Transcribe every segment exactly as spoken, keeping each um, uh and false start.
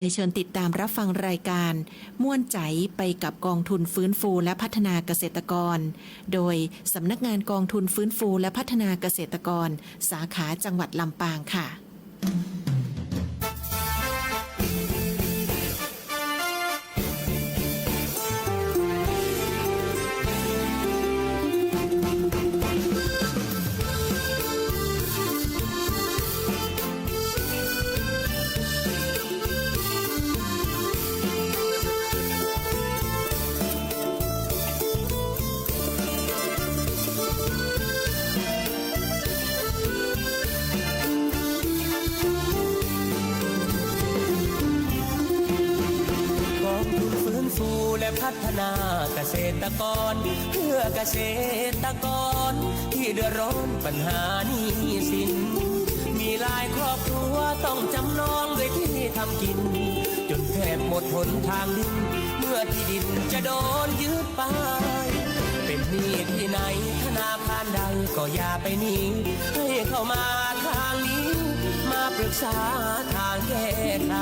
เชิญติดตามรับฟังรายการม่วนใจ๋ไปกับกองทุนฟื้นฟูและพัฒนาเกษตรกร โดยสำนักงานกองทุนฟื้นฟูและพัฒนาเกษตรกร สาขาจังหวัดลำปางค่ะ กองทุนฟื้นฟูและพัฒนาเกษตรกร เพื่อเกษตรกรที่เดือดร้อนปัญหาหนี้สิน มีหลายครอบครัวต้องจำนองด้วยที่ทำกิน จนแทบหมดหนทางดิ้น เมื่อที่ดินจะโดนยึดไป เป็นหนี้ที่ไหนธนาคารใดก็อย่าไปหนี ให้เข้ามาทางนี้ มาปรึกษาทางแก้ไข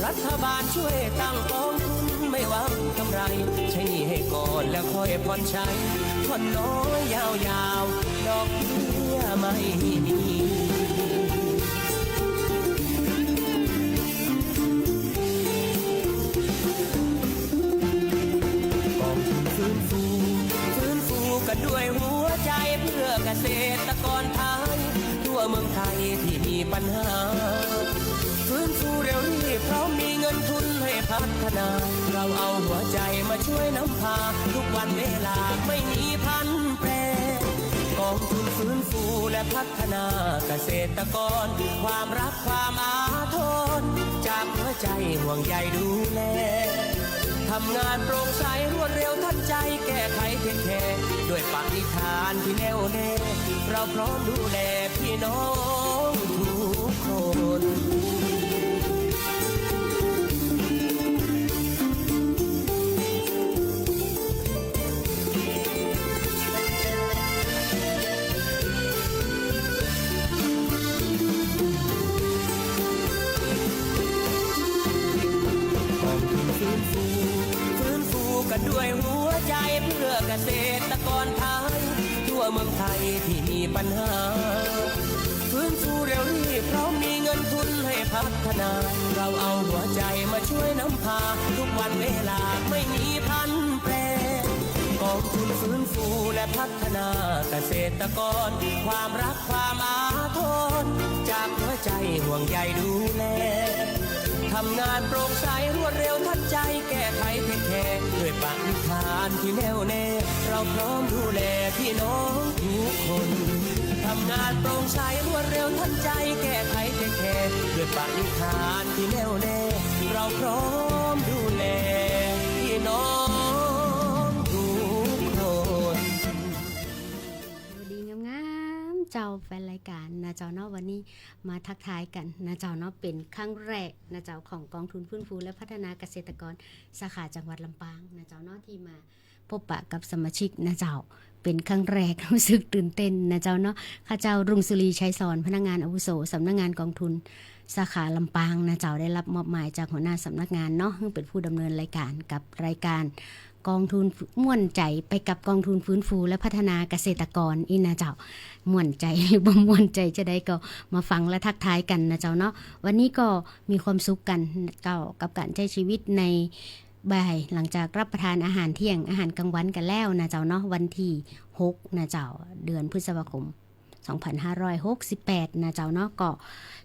รัฐบาลช่วยตั้งกองทุนไม่หวังกำไร ใช้หนี้ให้ก่อนแล้วค่อยผ่อนใช้ ผ่อนน้อยยาวๆ ดอกเบี้ยไม่มี กองทุนฟื้นฟู ฟื้นฟูกันด้วยหัวใจเพื่อเกษตรกรไทย ทั่วเมืองไทยที่มีปัญหา ฟื้นฟูเร็วรีบพร้อมมีเงินทุนให้พัฒนา เราเอาหัวใจมาช่วยนำพา ทุกวันเวลาไม่มีพลันแปร กองทุนฟื้นฟูและพัฒนาเกษตรกร ความรักความอาทร จากหัวใจห่วงใยดูแล ทำงานโปร่งใสรวดเร็วทันใจ แก้ไขเทคแคร์ ด้วยปณิธานที่แน่วแน่ เราพร้อมดูแลพี่น้องทุกคน กองทุนฟื้นฟู ฟื้นฟูกันด้วยหัวใจเพื่อเกษตรกรไทย ทั่วเมืองไทยที่มีปัญหา ฟื้นฟูเร็วรีบพร้อมมีเงินทุนให้พัฒนา เราเอาหัวใจมาช่วยนำพา ทุกวันเวลาไม่มีพลันแปร กองทุนฟื้นฟูและพัฒนาเกษตรกร ความรักความอาทร จากหัวใจห่วงใยดูแล ทำงานโปร่งใสรวดเร็วทันใจ แก้ไขเทคแคร์ ด้วยปณิธานที่แน่วแน่ เราพร้อมดูแลพี่น้องทุกคน ทำงานโปร่งใสรวดเร็วทันใจ แก้ไขเทคแคร์ ด้วยปณิธานที่แน่วแน่ เราพร้อมดูแลพี่น้องทุกคน สวัสดีงามๆ เจ้าแฟนรายการนะเจ้าเนาะ วันนี้มาทักทายกั๋นนะเจ้าเนาะ เป๋นครั้งแรกนะเจ้า ของกองทุนฟื้นฟูและพัฒนาเกษตรกรสาขาจังหวัดลำปางนะเจ้าเนาะ ตี้มา พบปะกับสมาชิกนะเจ้า เป๋นครั้งแรก ฮู้สึกตื่นเต้นนะเจ้าเนาะ ข้าเจ้า รุ่งสุรี ชัยสอน พนักงานอาวุโส สำนักงานกองทุนสาขาลำปางนะเจ้า ได้รับมอบหมายจากหัวหน้าสำนักงานเนาะ หื้อเป๋นผู้ดำเนินรายการกับรายการกองทุนม่วนใจ๋ไปกับกองทุนฟื้นฟูและพัฒนาเกษตรกรอี้นะเจ้า ม่วนใจ๋หรือบ่ม่วนใจ๋จะใดก็มาฟังและทักทายกั๋นนะเจ้าเนาะ วันนี้ก็มีความสุขกั๋นเจ้า กับก๋านใจ๊ชีวิตใน บ่ายหลังจากรับประทานอาหารเที่ยง อาหารกลางวันกั๋นแล้วนะเจ้าเนาะ วันตี้หกนะเจ้า เดือนพฤษภาคม สองพันห้าร้อยหกสิบแปดนะเจ้าเนาะ ก็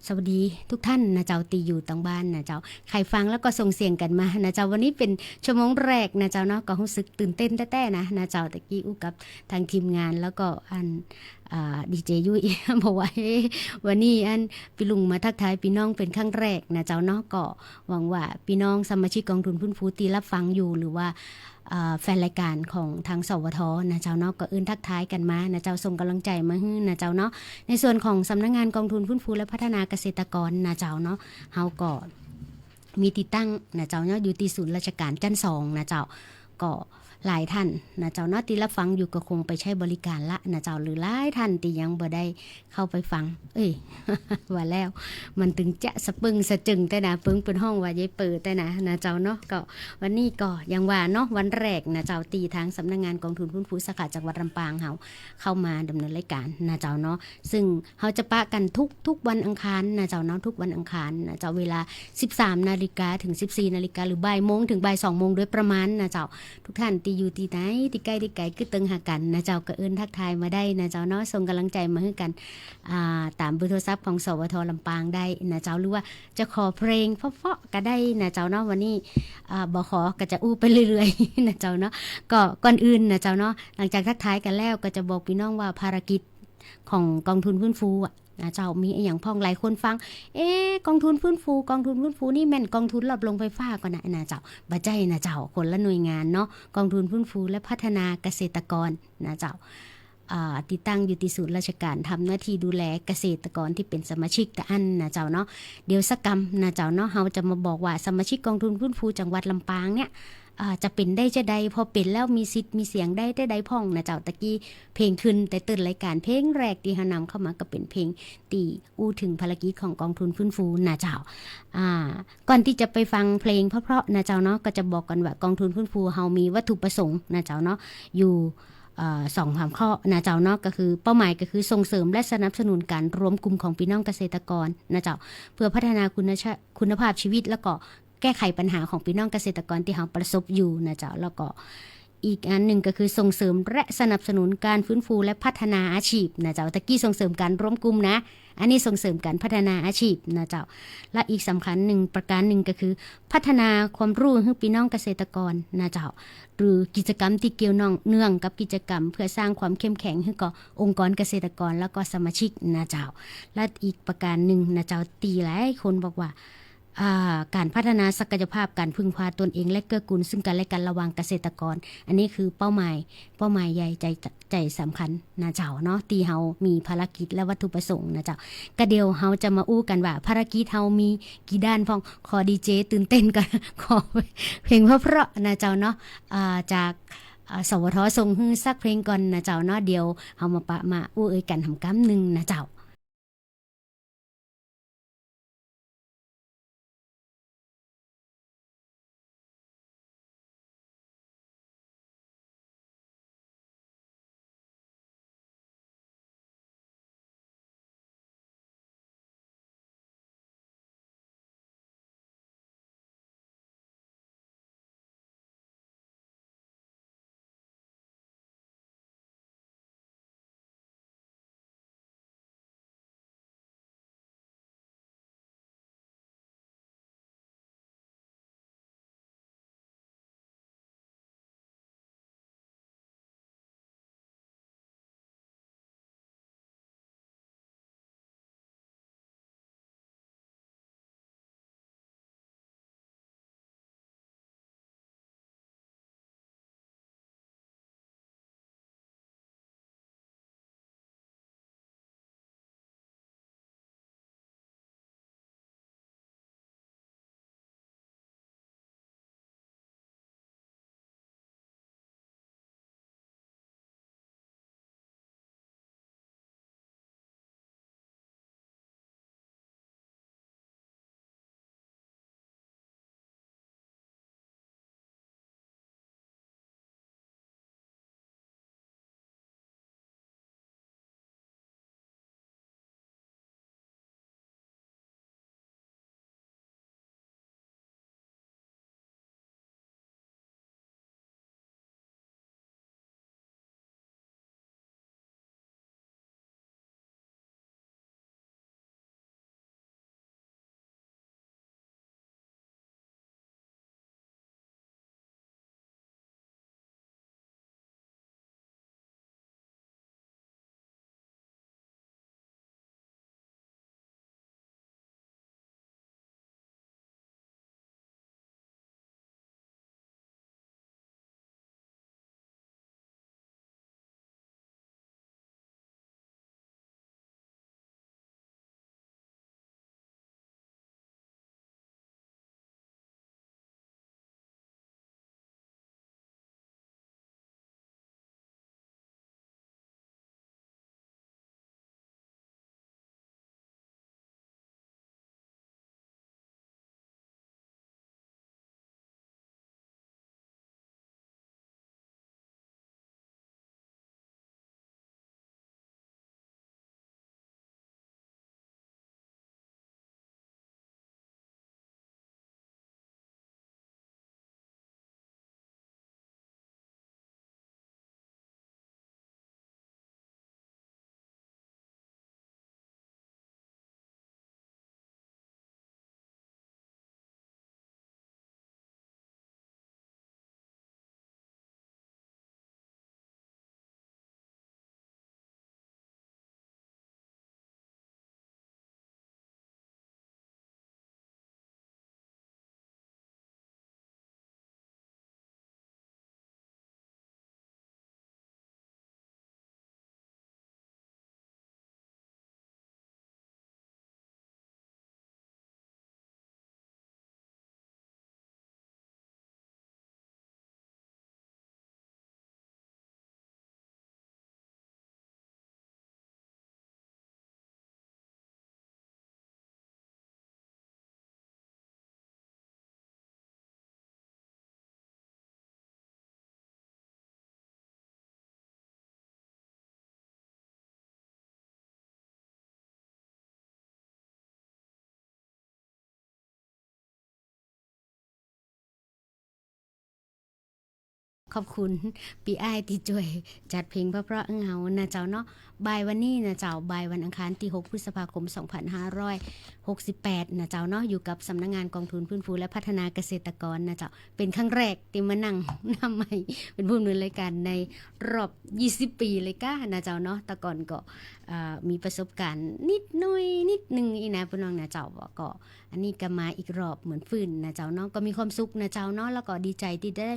สวัสดีทุกท่านนะเจ้า ตี้อยู่ตางบ้านนะเจ้า ใผฟังแล้วก็ส่งเสียงกั๋นมานะเจ้า วันนี้เป๋นชั่วโมงแรกนะเจ้าเนาะ ก็ฮู้สึกตื่นเต้นแต๊ๆ นะ นะเจ้า ตะกี้อู้กับตางทีมงาน แล้วก็อัน อ่า ดีเจยุ้ย บอกว่า เฮ้ วันนี้อันปี้ลุงมาทักทายปี้น้องเป๋นครั้งแรกนะเจ้าเนาะ ก็หวังว่าปี้น้องสมาชิกกองทุนฟื้นฟูตี้รับฟังอยู่ หรือว่า อ่า แฟนรายการของตาง สวท นะเจ้าเนาะ ก็เอิ้นทักทายกั๋นมานะเจ้า ส่งก๋ำลังใจ๋มาหื้อนะเจ้าเนาะ ในส่วนของสำนักงานกองทุนฟื้นฟูและพัฒนาเกษตรกรนะเจ้าเนาะ เฮาก็ มีตี้ตั้งนะเจ้าเนาะ อยู่ตี้ศูนย์ราชการจั๊นสองนะเจ้า ก็หลายท่านนะเจ้าเนาะ ตี้ฮับฟังอยู่ก็คงไปใจ๊บริการละนะเจ้า หรือหลายท่านตี้ยังบ่ได้เข้าไปฟัง เอ้ย ว่าแล้วมันตึงจะสะเปิ้งสะจึงแต๊นะ เปิ้งเปิ้นฮ้องว่ายายเป๋อแต๊นะ นะเจ้าเนาะ ก็วันนี้ก็อย่างว่าเนาะ วันแรกนะเจ้า ตี้ตางสำนักงานกองทุนฟื้นฟูสาขาจังหวัดลำปางเฮาเข้ามาดำเนินรายการนะเจ้าเนาะ ซึ่งเฮาจะปะกั๋นทุก ทุกวันอังคารนะเจ้าเนาะ ทุกวันอังคารนะเจ้า เวลาสิบสามนาฬิกาเถิงสิบสี่นาฬิกา หรือบ่ายโมงเถิงบ่ายสองโมงโดยประมาณนะเจ้า ทุกท่านตี้อยู่ตี้ไหน ตี้ใก้ตี้ไก๋ กึ๊ดเติงหากั๋นนะเจ้า ก็เอิ้นทักทายมาได้นะเจ้าเนาะ ส่งก๋ำลังใจ๋มาหื้อกั๋น อ่า ต๋ามเบอร์โทรศัพท์ของ สวท ลำปางได้นะเจ้า หรือว่าจะขอเพลงเพราะๆ ก็ได้นะเจ้าเนาะ วันนี้ อ่า บ่ขอก็จะอู้ไปเรื่อยๆ นะเจ้าเนาะ ก็ก่อนอื่นนะเจ้าเนาะ หลังจากทักทายกั๋นแล้วก็จะบอกปี้น้องว่าภารกิจของกองทุนฟื้นฟูอะนะเจ้า มีอะหยังพ่อง หลายคนฟัง เอ๊ะ กองทุนฟื้นฟู กองทุนฟื้นฟูนี่แม่นกองทุนรอบโรงไฟฟ้าก่อนะ นะเจ้า บ่ใจ้นะเจ้า คนละหน่วยงานเนาะ กองทุนฟื้นฟูและพัฒนาเกษตรกรนะเจ้า อ่า ตี้ตั้งอยู่ตี้ศูนย์ราชก๋าน ทำหน้าตี้ดูแลเกษตรกรตี้เป๋นสมาชิกตะอั้นนะเจ้าเนาะ เดี๋ยวสักกำนะเจ้าเนาะ เฮาจะมาบอกว่าสมาชิกกองทุนฟื้นฟูจังหวัดลำปางเนี่ย อ่า จะเป๋นได้จาใด พอเป๋นแล้วมีสิทธิ์มีเสียงได้จาใดพ่องนะเจ้า ตะกี้เพลงขึ้นแต่ต้นรายก๋าน เพลงแรกตี้เฮานำเข้ามาก็เป๋นเพลงตี้อู้เถิงภารกิจของกองทุนฟื้นฟูนะเจ้า อ่า ก่อนตี้จะไปฟังเพลงเพราะๆ นะเจ้าเนาะ ก็จะบอกกั๋นว่ากองทุนฟื้นฟูเฮามีวัตถุประสงค์นะเจ้าเนาะ อยู่ เอ่อ สองสามข้อนะเจ้าเนาะ ก็คือเป้าหมายก็คือส่งเสริมและสนับสนุนก๋านรวมกลุ่มของปี้น้องเกษตรกรนะเจ้า เพื่อพัฒนาคุณชะ- คุณภาพชีวิต แล้วก็แก้ไขปัญหาของปี้น้องเกษตรกรตี้เฮาประสบอยู่นะเจ้า แล้วก็อีกอันนึ่งก็คือส่งเสริมและสนับสนุนก๋านฟื้นฟูและพัฒนาอาชีพนะเจ้า ตะกี้ส่งเสริมก๋านรวมกลุ่มนะ อันนี้ส่งเสริมก๋านพัฒนาอาชีพนะเจ้า และอีกสำคัญนึ่งประก๋านนึ่งก็คือ พัฒนาความรู้หื้อปี้น้องเกษตรกรนะเจ้า หรือกิจกรรมตี้เกี่ยวเนื่อง เนื่องกับกิจกรรมเพื่อสร้างความเข้มแข็งหื้อก่อองค์กรเกษตรกรแล้วก็สมาชิกนะเจ้า และอีกประก๋านนึ่งนะเจ้า ตี้หลายคนบอกว่า อ่า ก๋านพัฒนาศักยภาพก๋านพึ่งพาตนเองและเกื้อกูลซึ่งกันและกันระหว่างเกษตรกร อันนี้คือเป้าหมาย เป้าหมายใหญ่ใจ๋ ใจ๋สำคัญนะเจ้าเนาะ ตี้เฮามีภารกิจและวัตถุประสงค์นะเจ้า ก็เดี๋ยวเฮาจะมาอู้กั๋นว่าภารกิจเฮามีกี่ด้านพ่อง ขอดีเจตื่นเต้นก่อน ขอเพลงเพราะๆ นะเจ้าเนาะ อ่า จาก อ่า สวท ส่งหื้อสักเพลงก่อนนะเจ้าเนาะ เดี๋ยวเฮามาปะมาอู้เอ่ยกั๋นหำกำนึ่งนะเจ้า ขอบคุณปี้อ้ายตี้จ้วยจัดเพลงเพราะๆ หื้อเฮานะเจ้าเนาะ บ่ายวันนี้นะเจ้า บ่ายวันอังคารตี้ หก พฤษภาคม สองพันห้าร้อยหกสิบแปด นะเจ้าเนาะ อยู่กับสำนักงานกองทุนฟื้นฟูและพัฒนาเกษตรกรนะเจ้า เป๋นครั้งแรกตี้มานั่งหน้าไมค์เป๋นผู้ดำเนินรายการในรอบ ยี่สิบ ปี๋เลยก้านะเจ้าเนาะ แต่ก่อนก็ อ่า มีประสบการณ์นิดหน่อยนิดนึ่งอี้นะ ปี้น้องนะเจ้า ก็ อันนี้ก็มาอีกรอบเหมือนฟื้นนะเจ้าเนาะ ก็มีความสุขนะเจ้าเนาะ แล้วก็ดีใจ๋ตี้ได้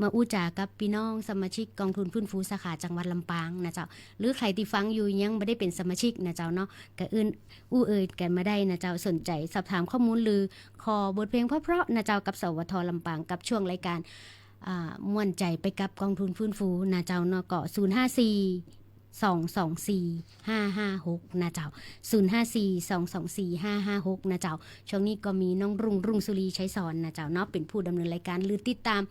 มาอู้จ๋ากับปี้น้องสมาชิกกองทุนฟื้นฟูสาขาจังหวัดลำปางนะเจ้า หรือใผตี้ฟังอยู่ยังบ่ได้เป๋นสมาชิกนะเจ้าเนาะ ก็เอิ้นอู้เอ่ยกั๋นมาได้นะเจ้า สนใจ๋สอบถามข้อมูลหรือขอบทเพลงเพราะๆ นะเจ้า กับ สวท ลำปาง กับช่วงรายการ อ่า ม่วนใจ๋ไปกับกองทุนฟื้นฟูนะเจ้าเนาะ ก็ ศูนย์ห้าสี่ สองสองสี่ ห้าห้าหก นะเจ้า ศูนย์ห้าสี่ สองสองสี่ ห้าห้าหก นะเจ้า ช่วงนี้ก็มีน้องรุ่ง รุ่งสุรี ชัยสอน นะเจ้าเนาะ เป๋นผู้ดำเนินรายการ หรือติดตาม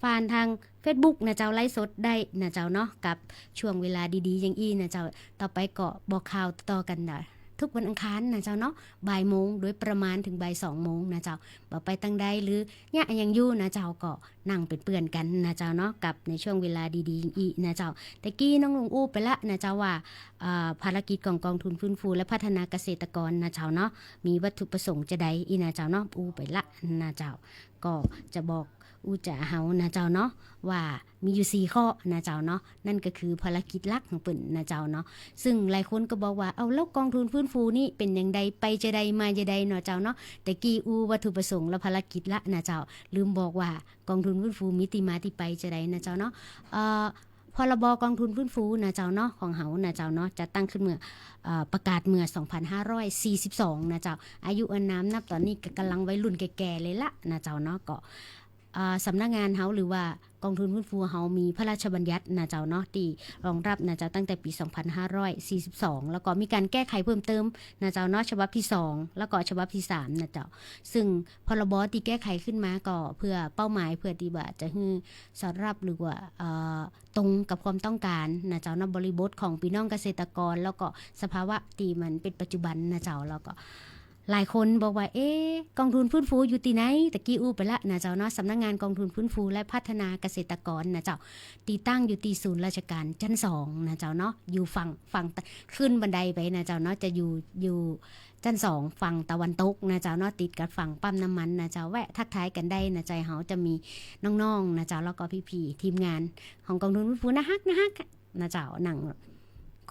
ผ่านตางเฟซบุ๊กนะเจ้า ไลฟ์สดได้นะเจ้าเนาะ กับช่วงเวลาดีๆ อย่างอี้นะเจ้า ต่อไปก็บอกข่าวต่อๆ กั๋นนะ ทุกวันอังคารนะเจ้าเนาะ บ่ายโมงโดยประมาณเถิงบ่ายสองโมงนะเจ้า บ่ไปตางใดหรือเยียะหยังอยู่นะเจ้า ก็นั่งเป๋นเปื้อนกั๋นนะเจ้าเนาะ กับในช่วงเวลาดีๆ อย่างอี้นะเจ้า ตะกี้น้องลุงอู้ไปละนะเจ้าว่า อ่า ภารกิจของกองทุนฟื้นฟูและพัฒนาเกษตรกรนะเจ้าเนาะ มีวัตถุประสงค์จาใดอี้นะเจ้าเนาะ อู้ไปละนะเจ้า ก็จะบอกอู้จ๋าเฮานะเจ้าเนาะ ว่ามีอยู่สี่ข้อนะเจ้าเนาะ นั่นก็คือภารกิจหลักของเปิ้นนะเจ้าเนาะ ซึ่งหลายคนก็บอกว่า เอ้า แล้วกองทุนฟื้นฟูนี่เป๋นหยังใด ไปจาใดมาจาใดเนาะเจ้าเนาะ ตะกี้อู้วัตถุประสงค์และภารกิจละนะเจ้า ลืมบอกว่ากองทุนฟื้นฟูมีตี้มาตี้ไปจาใดนะเจ้าเนาะ เอ่อ พรบ.กองทุนฟื้นฟูนะเจ้าเนาะ ของเฮานะเจ้าเนาะ จัดตั้งขึ้นเมื่อ เอ่อ ประกาศเมื่อ สองพันห้าร้อยสี่สิบสอง นะเจ้า อายุอานามนับต๋อนนี้ก็ก่ำลังวัยรุ่นแก่ๆ เลยละนะเจ้าเนาะ ก็ อ่า สำนักงานเฮาหรือว่ากองทุนฟื้นฟูเฮามีพระราชบัญญัตินะเจ้าเนาะ ตี้รองรับนะเจ้า ตั้งแต่ปี๋ สองพันห้าร้อยสี่สิบสอง แล้วก็มีก๋านแก้ไขเพิ่มเติมนะเจ้าเนาะ ฉบับตี้สอง แล้วก็ฉบับตี้สาม นะเจ้า ซึ่ง พรบ.ตี้แก้ไขขึ้นมาก็เพื่อเป้าหมาย เพื่อตี้ว่าจะหื้อสอดรับหรือว่า เอ่อ ตรงกับความต้องการนะเจ้าเนาะ บริบทของปี้น้องเกษตรกร แล้วก็สภาวะตี้มันเป๋นปัจจุบันนะเจ้า แล้วก็ หลายคนบอกว่า เอ๊ะ กองทุนฟื้นฟูอยู่ตี้ไหน ตะกี้อู้ไปละนะเจ้าเนาะ สำนักงานกองทุนฟื้นฟูและพัฒนาเกษตรกรนะเจ้า ตี้ตั้งอยู่ตี้ศูนย์ราชการชั้นสองนะเจ้าเนาะ อยู่ฝั่ง ฝั่ง ขึ้นบันไดไปนะเจ้าเนาะ จะอยู่ อยู่ชั้นสองฝั่งตะวันตกนะเจ้าเนาะ ติดกับฝั่งปั๊มน้ำมันนะเจ้า แวะทักทายกั๋นได้นะเจ้า เฮาจะมีน้องๆ นะเจ้า แล้วก็ปี้ๆ ทีมงานของกองทุนฟื้นฟูน่าฮัก น่าฮัก นะเจ้า นั่ง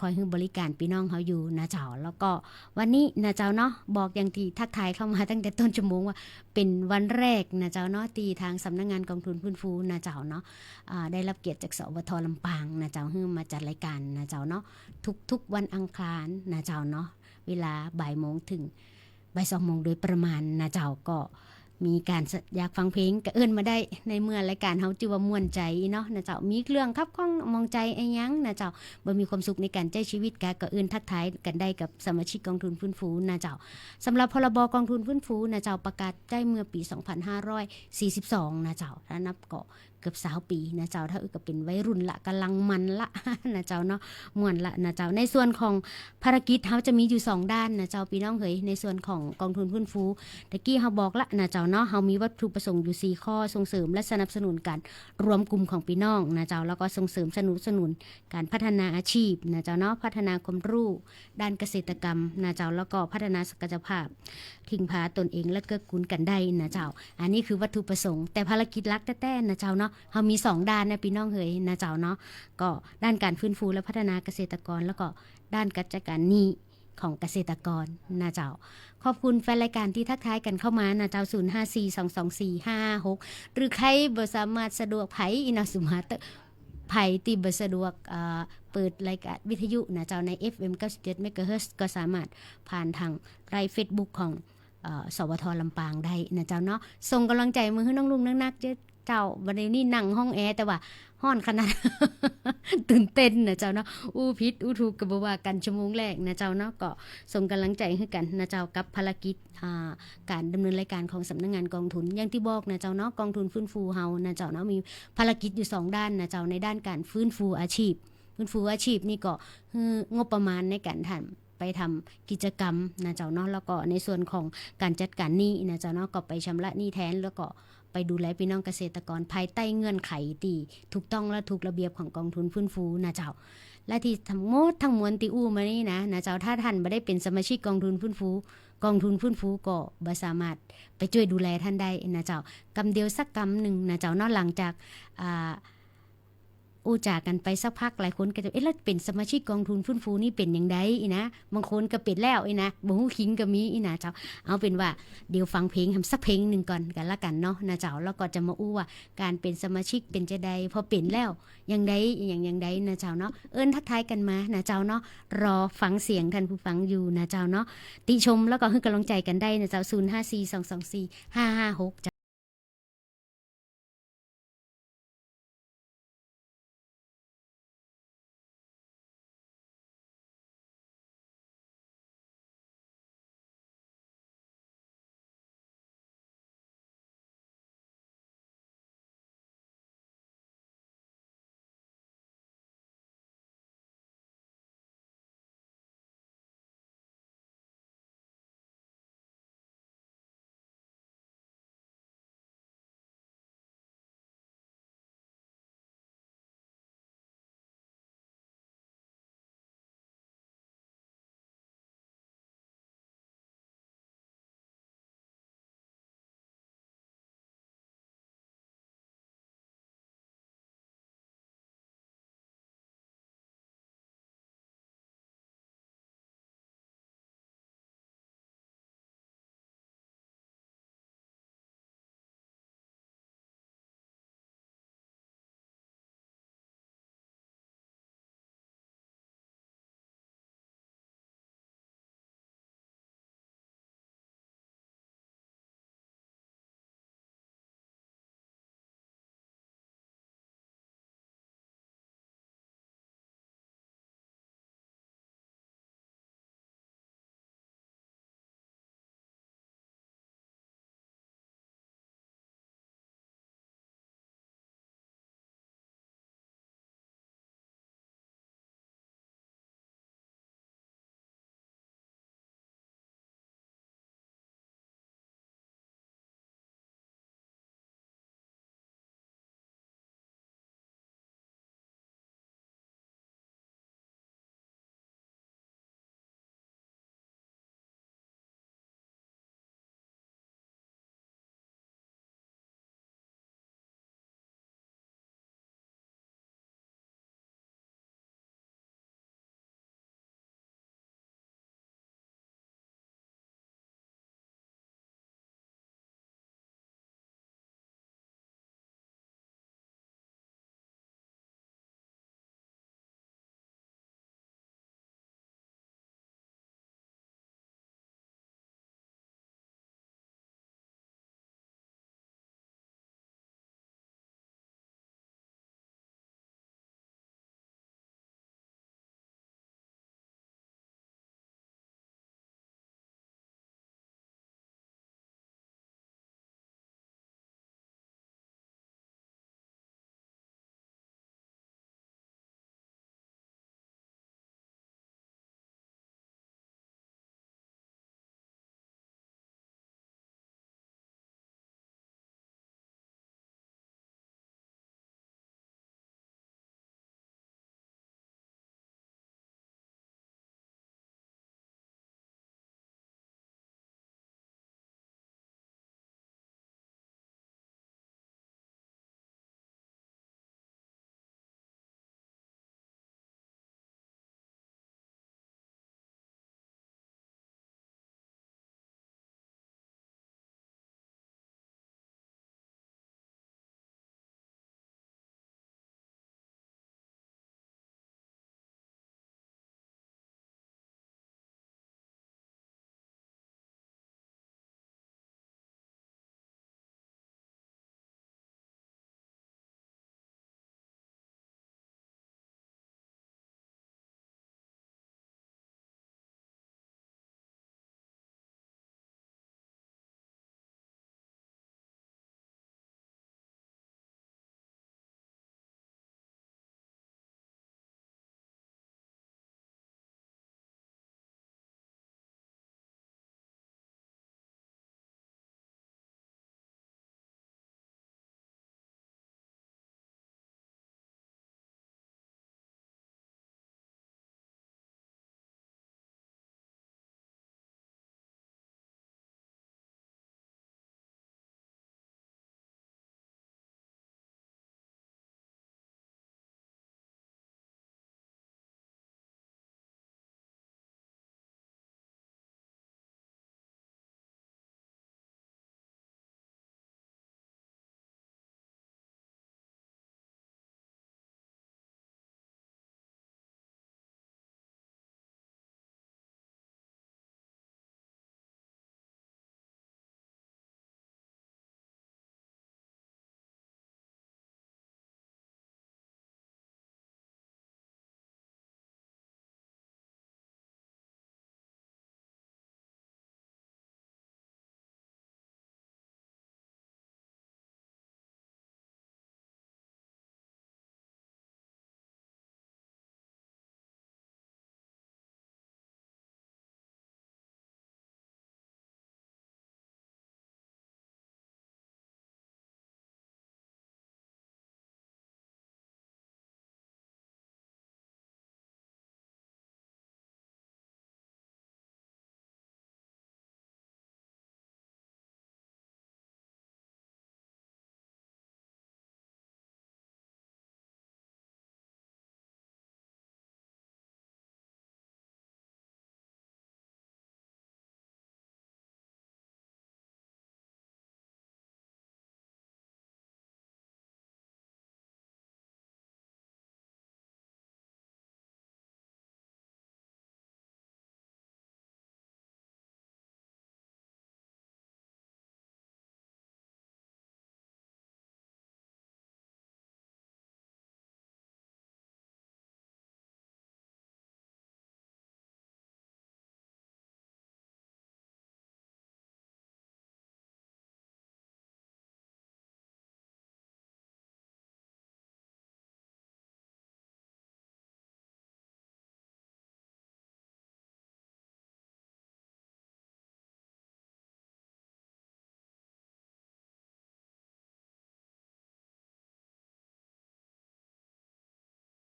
คอยหื้อบริก๋านปี้น้องเฮาอยู่นะเจ้า แล้วก็วันนี้นะเจ้าเนาะ บอกอย่างตี้ทักทายเข้ามาตั้งแต่ต้นชั่วโมงว่าเป๋นวันแรกนะเจ้าเนาะ ตี้ตางสำนักงานกองทุนฟื้นฟูนะเจ้าเนาะ อ่า ได้รับเกียรติจาก สวท ลำปางนะเจ้า หื้อมาจัดรายก๋านนะเจ้าเนาะ ทุกๆ วันอังคารนะเจ้าเนาะ เวลาบ่ายโมงเถิงบ่ายสองโมงโดยประมาณนะเจ้า ก็ มีก๋านสะ- อยากฟังเพลงก็เอิ้นมาได้ ในเมื่อรายก๋านเฮาจื้อว่าม่วนใจ๋เนาะนะเจ้า มีเรื่องขัดข้องหมองใจ๋อะหยังนะเจ้า บ่มีความสุขในก๋านใจ๊ชีวิตก็ ก็เอิ้นทักทายกั๋นได้กับสมาชิกกองทุนฟื้นฟูนะเจ้า สำหรับ พรบ.กองทุนฟื้นฟูนะเจ้า ประกาศใจ๊เมื่อปี๋ สองพันห้าร้อยสี่สิบสอง นะเจ้า ถ้านับก็เกือบซาวปี๋นะเจ้า ถ้าอื้อก็เป๋นวัยรุ่นละ ก่ำลังมันละนะเจ้าเนาะ ม่วนละนะเจ้า ในส่วนของ ภารกิจเฮาจะมีอยู่สองด้านนะเจ้า ปี้น้องเหย ในส่วนของกองทุนฟื้นฟู ตะกี้เฮาบอกละนะเจ้าเนาะ เฮามีวัตถุประสงค์อยู่สี่ข้อ ส่งเสริมและสนับสนุนก๋านรวมกลุ่มของปี้น้องนะเจ้า แล้วก็ส่งเสริมสนุน สนุนก๋านพัฒนาอาชีพนะเจ้าเนาะ พัฒนาความฮู้ด้านเกษตรกรรมนะเจ้า แล้วก็พัฒนาศักยภาพ เถิงพาตนเองและเกื้อกูลกั๋นได้นะเจ้า อันนี้คือวัตถุประสงค์ แต่ภารกิจหลักแต๊ๆ นะเจ้าเนาะ เฮามีสองด้านนะปี้น้องเหยนะเจ้าเนาะ ก็ด้านก๋านฟื้นฟูและพัฒนาเกษตรกร แล้วก็ ด้านการจัดก๋านหนี้ของเกษตรกรนะเจ้า ขอบคุณแฟนรายก๋านตี้ทักทายกั๋นเข้ามานะเจ้า ศูนย์ห้าสี่ สองสองสี่ ห้าห้าหก หรือใผบ่สามารถสะดวก ใผอี้เนาะ สมมุติ ใผตี้บ่สะดวก เอ่อ เปิดรายก๋านวิทยุนะเจ้า ใน เอฟเอ็ม เก้าสิบเจ็ด เมกะเฮิรตซ์ ก็สามารถผ่านตางไลฟ์เฟซบุ๊กของ เอ่อ สวท ลำปางได้นะเจ้าเนาะ ส่งก๋ำลังใจ๋มาหื้อน้องลุงนักๆ เจ้า เจ้า บ่าเดี่ยวนี้นั่งห้องแอร์ แต่ว่าฮ้อนขนาด ตื่นเต้นนะเจ้าเนาะ อู้ผิดอู้ถูกก็บ่ว่ากั๋น ชั่วโมงแรกนะเจ้าเนาะ ก็ส่งก๋ำลังใจ๋หื้อกั๋นนะเจ้า กับภารกิจ อ่า ก๋านดำเนินรายก๋านของสำนักงานกองทุน อย่างตี้บอกนะเจ้าเนาะ กองทุนฟื้นฟูเฮานะเจ้าเนาะ มีภารกิจอยู่สองด้านนะเจ้า ในด้านก๋านฟื้นฟูอาชีพ ฟื้นฟูอาชีพนี่ก็ หื้องบประมาณในก๋านทำ ไปทำกิจกรรมนะเจ้าเนาะ แล้วก็ในส่วนของก๋านจัดก๋านหนี้นะเจ้าเนาะ ก็ไปชำระหนี้แทน แล้วก็ไปดูแลปี้น้องเกษตรกรภายใต้เงื่อนไขตี้ถูกต้องและถูกระเบียบของกองทุนฟื้นฟูนะเจ้า และตี้ทั้งหมดทั้งมวลตี้อู้มานี่นะ นะเจ้า ถ้าต้านบ่ได้เป๋นสมาชิกกองทุนฟื้นฟู กองทุนฟื้นฟูก็บ่สามารถไปจ้วยดูแลต้านได้นะเจ้า กำเดียวสักกำนึ่งนะเจ้าเนาะ หลังจาก อ่า อู้จ๋ากั๋นไปสักพัก หลายคนก็จะ เอ๊ะ แล้วเป๋นสมาชิกกองทุนฟื้นฟูนี่เป๋นอย่างใดอี้นะ บางคนก็เป๋นแล้วอี้นะ บ่ฮู้คิงก็มีอี้นะเจ้า เอาเป๋นว่า เดี๋ยวฟังเพลงแหมสักเพลงนึ่งก่อนกั๋นละกั๋นเนาะนะเจ้า แล้วก็จะมาอู้ว่าก๋านเป๋นสมาชิกเป๋นจาใด พอเป๋นแล้วอย่างใด อย่าง อย่างใดนะเจ้าเนาะ เอิ้นทักทายกั๋นมานะเจ้าเนาะ รอฟังเสียงต้านผู้ฟังอยู่นะเจ้าเนาะ ติชมแล้วก็หื้อก๋ำลังใจ๋กั๋นได้นะเจ้า ศูนย์ห้าสี่สองสองสี่ห้าห้าหก เจ้า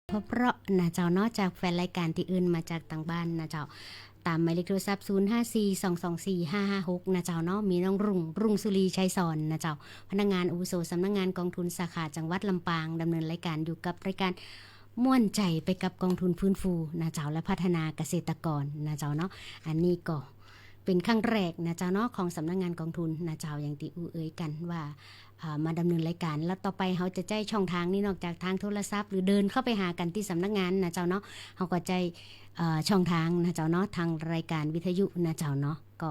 เพราะๆ นะเจ้าเนาะ จากแฟนรายก๋านตี้อื่นมาจากตางบ้านนะเจ้า ต๋ามหมายเลขโทรศัพท์ ศูนย์ห้าสี่ สองสองสี่ ห้าห้าหก นะเจ้าเนาะ มีน้องรุ่ง รุ่งสุรี ชัยสอน นะเจ้า พนักงานอาวุโสสำนักงานกองทุนสาขาจังหวัดลำปาง ดำเนินรายก๋านอยู่กับรายก๋านม่วนใจ๋ไปกับกองทุนฟื้นฟูนะเจ้า และพัฒนาเกษตรกรนะเจ้าเนาะ อันนี้ก็ เป๋นครั้งแรกนะเจ้าเนาะ ของสำนักงานกองทุนนะเจ้า อย่างตี้อู้เอ่ยกั๋นว่า อ่า มาดำเนินรายก๋าน แล้วต่อไปเฮาจะใจ๊ช่องทางนี้นอกจากตางโทรศัพท์ หรือเดินเข้าไปหากั๋นตี้สำนักงานนะเจ้าเนาะ เฮาก็ใจ๊ เอ่อ ช่องทางนะเจ้าเนาะ ตางรายก๋านวิทยุนะเจ้าเนาะ ก็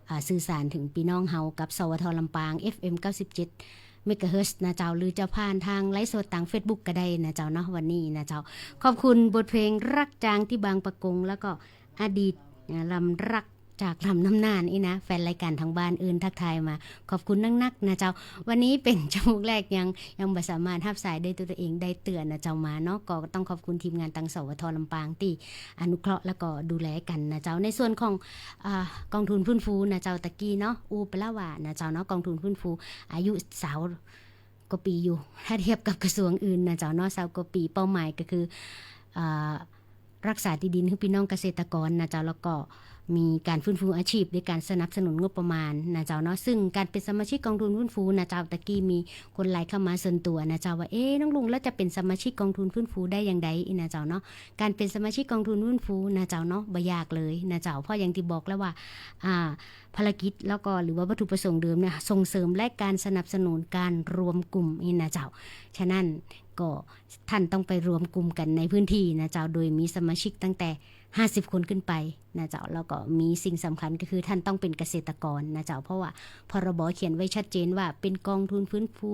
อ่า สื่อสารเถิงปี้น้องเฮากับ สวท ลำปาง เอฟเอ็ม เก้าสิบเจ็ด เมกะเฮิรตซ์นะเจ้า หรือจะผ่านตางไลฟ์สดตางเฟซบุ๊กก็ได้นะเจ้าเนาะ วันนี้นะเจ้า ขอบคุณบทเพลงรักจางตี้บางปะกง แล้วก็ อดีต อ่า ลำรักจากลำน้ำน่านอี้นะ แฟนรายก๋านตางบ้านเอิ้นทักทายมา ขอบคุณนักๆ นะเจ้า วันนี้เป๋นชั่วโมงแรกยัง ยังบ่สามารถฮับสายได้ตวยเองได้เตื้อนะเจ้า มาเนาะ ก็ต้องขอบคุณทีมงานตาง สวท ลำปางตี้อนุเคราะห์แล้วก็ดูแลกั๋นนะเจ้า ในส่วนของ อ่า กองทุนฟื้นฟูนะเจ้า ตะกี้เนาะ อู้ไปแล้วว่านะเจ้าเนาะ กองทุนฟื้นฟูอายุซาว กว่าปี๋อยู่ ถ้าเทียบกับกระทรวงอื่นนะเจ้าเนาะ ซาวกว่าปี๋ เป้าหมายก็คือ อ่า รักษาตี้ดินหื้อปี้น้องเกษตรกรนะเจ้า แล้วก็มีก๋านฟื้นฟูอาชีพด้วยก๋านสนับสนุนงบประมาณนะเจ้าเนาะ ซึ่งก๋านเป๋นสมาชิกกองทุนฟื้นฟูนะเจ้า ตะกี้มีคนไลน์เข้ามาส่วนตั๋วนะเจ้าว่า เอ๊ะ น้องรุ่ง แล้วจะเป๋นสมาชิกกองทุนฟื้นฟูได้อย่างใดอี้นะเจ้าเนาะ ก๋านเป๋นสมาชิกกองทุนฟื้นฟูนะเจ้าเนาะ บ่ยากเลยนะเจ้า เพราะอย่างตี้บอกแล้วว่า อ่า ภารกิจแล้วก็ หรือว่าวัตถุประสงค์เดิมเนี่ย ส่งเสริมและการสนับสนุนการรวมกลุ่มอี้นะเจ้า ฉะนั้นก็ท่านต้องไปรวมกลุ่มกั๋นในพื้นที่นะเจ้า โดยมีสมาชิกตั้งแต่ห้าสิบคนขึ้นไปนะเจ้า แล้วก็มีสิ่งสำคัญก็คือท่านต้องเป๋นเกษตรกรนะเจ้า เพราะว่า พรบ เขียนไว้ชัดเจนว่าเป๋นกองทุนฟื้นฟู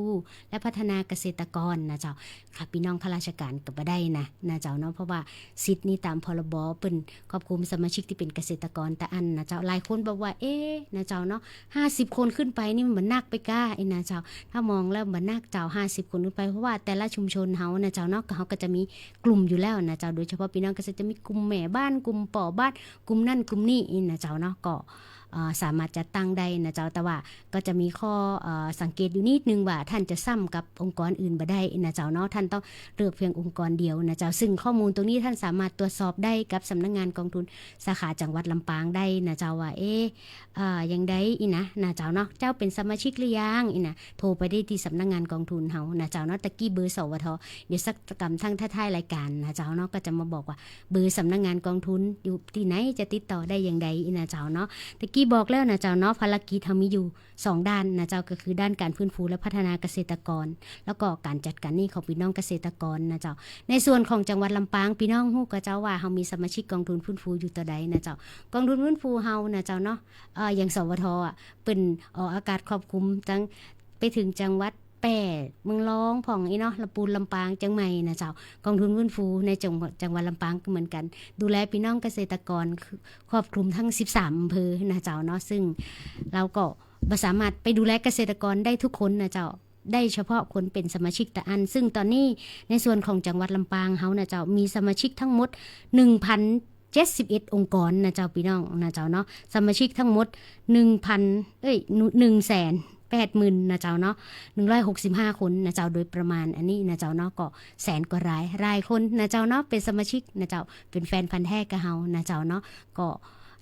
และพัฒนาเกษตรกรนะเจ้า ค่ะ ปี้น้องข้าราชก๋านก็บ่ได้นะ นะเจ้าเนาะ เพราะว่าสิทธิ์นี้ต๋าม พรบ เปิ้นครอบคลุมสมาชิกตี้เป๋นเกษตรกรตะอั้นนะเจ้า หลายคนบอกว่า เอ๊ะ นะเจ้าเนาะ ห้าสิบคนขึ้นไปนี่มันบ่นักไปก้า อี้นะเจ้า ถ้ามองแล้วบ่นักเจ้า ห้าสิบคนขึ้นไป เพราะว่าแต่ละชุมชนเฮานะเจ้าเนาะ ก็เฮาก็จะมีกลุ่มอยู่แล้วนะเจ้า โดยเฉพาะปี้น้องเกษตร จะมีกลุ่มแม่บ้าน กลุ่มป้อบ้าน กลุ่มนั่นกลุ่มนี้ อี้นะเจ้าเนาะ ก็ เอ่อ สามารถจัดตั้งได้นะเจ้า แต่ว่าก็จะมีข้อ เอ่อ สังเกตอยู่นิดนึงว่าท่านจะซ้ำกับองค์กรอื่นบ่ได้นะเจ้าเนาะ ท่านต้องเลือกเพียงองค์กรเดียวนะเจ้า ซึ่งข้อมูลตรงนี้ท่านสามารถตรวจสอบได้กับสำนักงานกองทุนสาขาจังหวัดลำปางได้นะเจ้าว่า เอ๊ะ เอ่อ อย่างใดอี้นะ นะเจ้าเนาะ เจ้าเป๋นสมาชิกหรือยังอี้นะ โทรไปได้ตี้สำนักงานกองทุนเฮานะเจ้าเนาะ ตะกี้เบอร์ สวท เดี๋ยวสักกำตางท้ายๆ รายก๋านนะเจ้าเนาะ ก็จะมาบอกว่าเบอร์สำนักงานกองทุนอยู่ตี้ไหน จะติดต่อได้อย่างใดอี้นะเจ้าเนาะ ตะกี้บอกแล้วนะเจ้าเนาะ ภารกิจเฮามีอยู่สองด้านนะเจ้า ก็คือด้านก๋านฟื้นฟูและพัฒนาเกษตรกร แล้วก็ก๋านจัดก๋านหนี้ของปี้น้องเกษตรกรนะเจ้า ในส่วนของจังหวัดลำปาง ปี้น้องฮู้ก่อเจ้าว่าเฮามีสมาชิกกองทุนฟื้นฟูอยู่เต้าใดนะเจ้า กองทุนฟื้นฟูเฮานะเจ้าเนาะ เอ่อ อย่าง สวท อะ เปิ้นออกอากาศครอบคลุมตั้ง ไปเถิงจังหวัดแป้ เมืองลองพ่องอี้เนาะ ลำปูน ลำปาง เจียงใหม่นะเจ้า กองทุนฟื้นฟูในจังหวัด จังหวัดลำปางก็เหมือนกั๋น ดูแลปี้น้องเกษตรกร คือ ครอบคลุมตึงสิบสามอำเภอนะเจ้าเนาะ ซึ่งเฮาก็บ่สามารถไปดูแลเกษตรกรได้ทุกคนนะเจ้า ได้เฉพาะคนเป๋นสมาชิกตะอั้น ซึ่งต๋อนนี้ในส่วนของจังหวัดลำปางเฮานะเจ้า มีสมาชิกทั้งหมด หนึ่งพันเจ็ดสิบเอ็ดองค์กรนะเจ้า ปี้น้องนะเจ้าเนาะ สมาชิกทั้งหมด หนึ่งพัน เอ้ย หนึ่งแสนแปดหมื่นนะเจ้าเนาะ หนึ่งร้อยหกสิบห้าคนนะเจ้า โดยประมาณอันนี้นะเจ้าเนาะ ก็แสนกว่าราย รายคนนะเจ้าเนาะ เป๋นสมาชิกนะเจ้า เป๋นแฟนพันธุ์แท้กับเฮานะเจ้าเนาะ ก็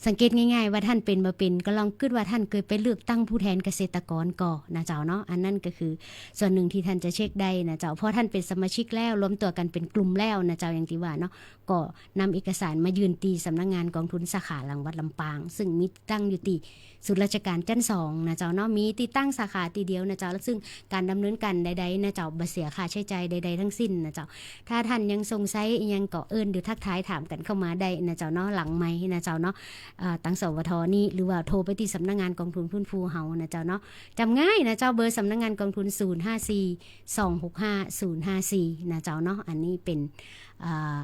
สังเกตง่ายๆ ว่าท่านเป๋นบ่เป๋น ก็ลองกึ๊ดว่าท่านเกยไปเลือกตั้งผู้แทนเกษตรกรก่อนะเจ้าเนาะ อันนั้นก็คือส่วนหนึ่งตี้ท่านจะเช็คได้นะเจ้า พอท่านเป๋นสมาชิกแล้ว รวมตั๋วกั๋นเป๋นกลุ่มแล้วนะเจ้า อย่างตี้ว่าเนาะ ก็นำเอกสารมายื่นตี้สำนักงานกองทุนสาขาจังหวัดลำปาง ซึ่งมีตั้งอยู่ตี้ศูนย์ราชการจั้นสองนะเจ้าเนาะ มีตี้ตั้งสาขาตี้เดียวนะเจ้า แล้วซึ่งก๋านดำเนินก๋านใดๆ นะเจ้า บ่เสียค่าใจ๊จ่ายใดๆ ทั้งสิ้นนะเจ้า ถ้าท่านยังสงสัยอิหยังก็เอิ้นหรือทักทายถามกั๋นเข้ามาได้นะเจ้าเนาะ หลังไมค์นะเจ้าเนาะ เอ่อ ตาง สวท นี้ หรือว่าโทรไปตี้สำนักงานกองทุนฟื้นฟูเฮานะเจ้าเนาะ จ๋ำง่ายนะเจ้า เบอร์สำนักงานกองทุน ศูนย์ห้าสี่ สองหกห้า ศูนย์ห้าสี่ นะเจ้าเนาะ อันนี้เป๋น เอ่อ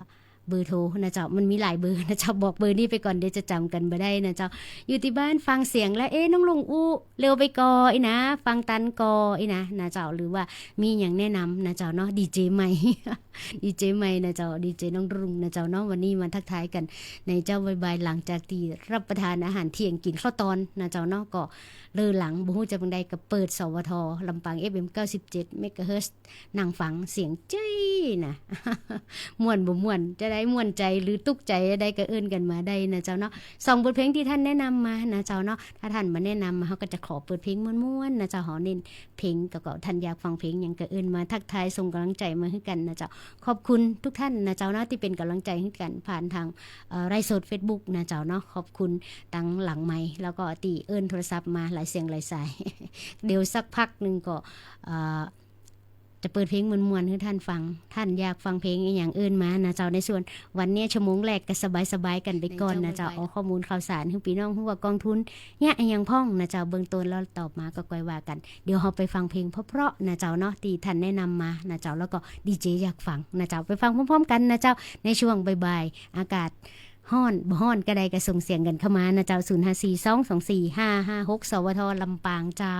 เบอร์โทรนะเจ้า มันมีหลายเบอร์นะเจ้า บอกเบอร์นี้ไปก่อน เดี๋ยวจะจ๋ำกั๋นบ่ได้นะเจ้า อยู่ตี้บ้านฟังเสียงแล้ว เอ๊ะ น้องลุงอู้เร็วไปก่ออี้นะ ฟังตันก่ออี้นะ นะเจ้า หรือว่ามีหยังแนะนำนะเจ้าเนาะ ดีเจใหม่ ดีเจใหม่นะเจ้า ดีเจน้องรุ่งนะเจ้าเนาะ วันนี้มาทักทายกั๋นในเจ๊าบ่ายๆ หลังจากตี้รับประทานอาหารเที่ยงกิ๋นข้าวตอนนะเจ้าเนาะ ก็เลิกหลัง บ่ฮู้จะเปิดใดก็เปิด สวท ลำปาง เอฟเอ็ม เก้าสิบเจ็ด เมกะเฮิรตซ์ นั่งฟังเสียงเจ๊ยนะ ม่วนบ่ม่วน จะได้ม่วนใจ๋หรือตุ๊กใจ๋ใดก็เอิ้นกั๋นมาได้นะเจ้าเนาะ สองบทเพลงตี้ท่านแนะนำมานะเจ้าเนาะ ถ้าท่านบ่แนะนำมา เฮาก็จะขอเปิดเพลงม่วนๆ นะเจ้า เฮาเน้นเพลงเก่าๆ ท่านอยากฟังเพลงหยังก็เอิ้นมาทักทายส่งก๋ำลังใจ๋มาหื้อกั๋นนะเจ้า ขอบคุณทุกท่านนะเจ้าเนาะ ตี้เป๋นก๋ำลังใจ๋หื้อกั๋นผ่านตาง เอ่อ ไลฟ์สดเฟซบุ๊กนะเจ้าเนาะ ขอบคุณตังหลังไมค์ แล้วก็ตี้เอิ้นโทรศัพท์มาหลายเสียงหลายสาย เดี๋ยวสักพักนึ่งก็ เอ่อ จะเปิดเพลงม่วนๆ หื้อท่านฟัง ท่านอยากฟังเพลงอะหยังเอิ้นมานะเจ้า ในส่วนวันนี้ชั่วโมงแรกก็สบายๆ กั๋นไปก่อนนะเจ้า เอาข้อมูลข่าวสารหื้อปี้น้องฮู้ว่ากองทุนเยียะอะหยังพ่องนะเจ้า เบื้องต้นแล้วต่อมาก็ก้อยว่ากั๋น เดี๋ยวเฮาไปฟังเพลงเพราะๆ นะเจ้าเนาะ ตี้ท่านแนะนำมานะเจ้า แล้วก็ดีเจอยากฟังนะเจ้า ไปฟังพร้อมๆ กั๋นนะเจ้า ในช่วงบ่ายๆ อากาศฮ้อนบ่ฮ้อนก็ได้ก็ส่งเสียงกั๋นเข้ามานะเจ้า ศูนย์ห้าสี่ สองสองสี่ ห้าห้าหก สวท ลำปางเจ้า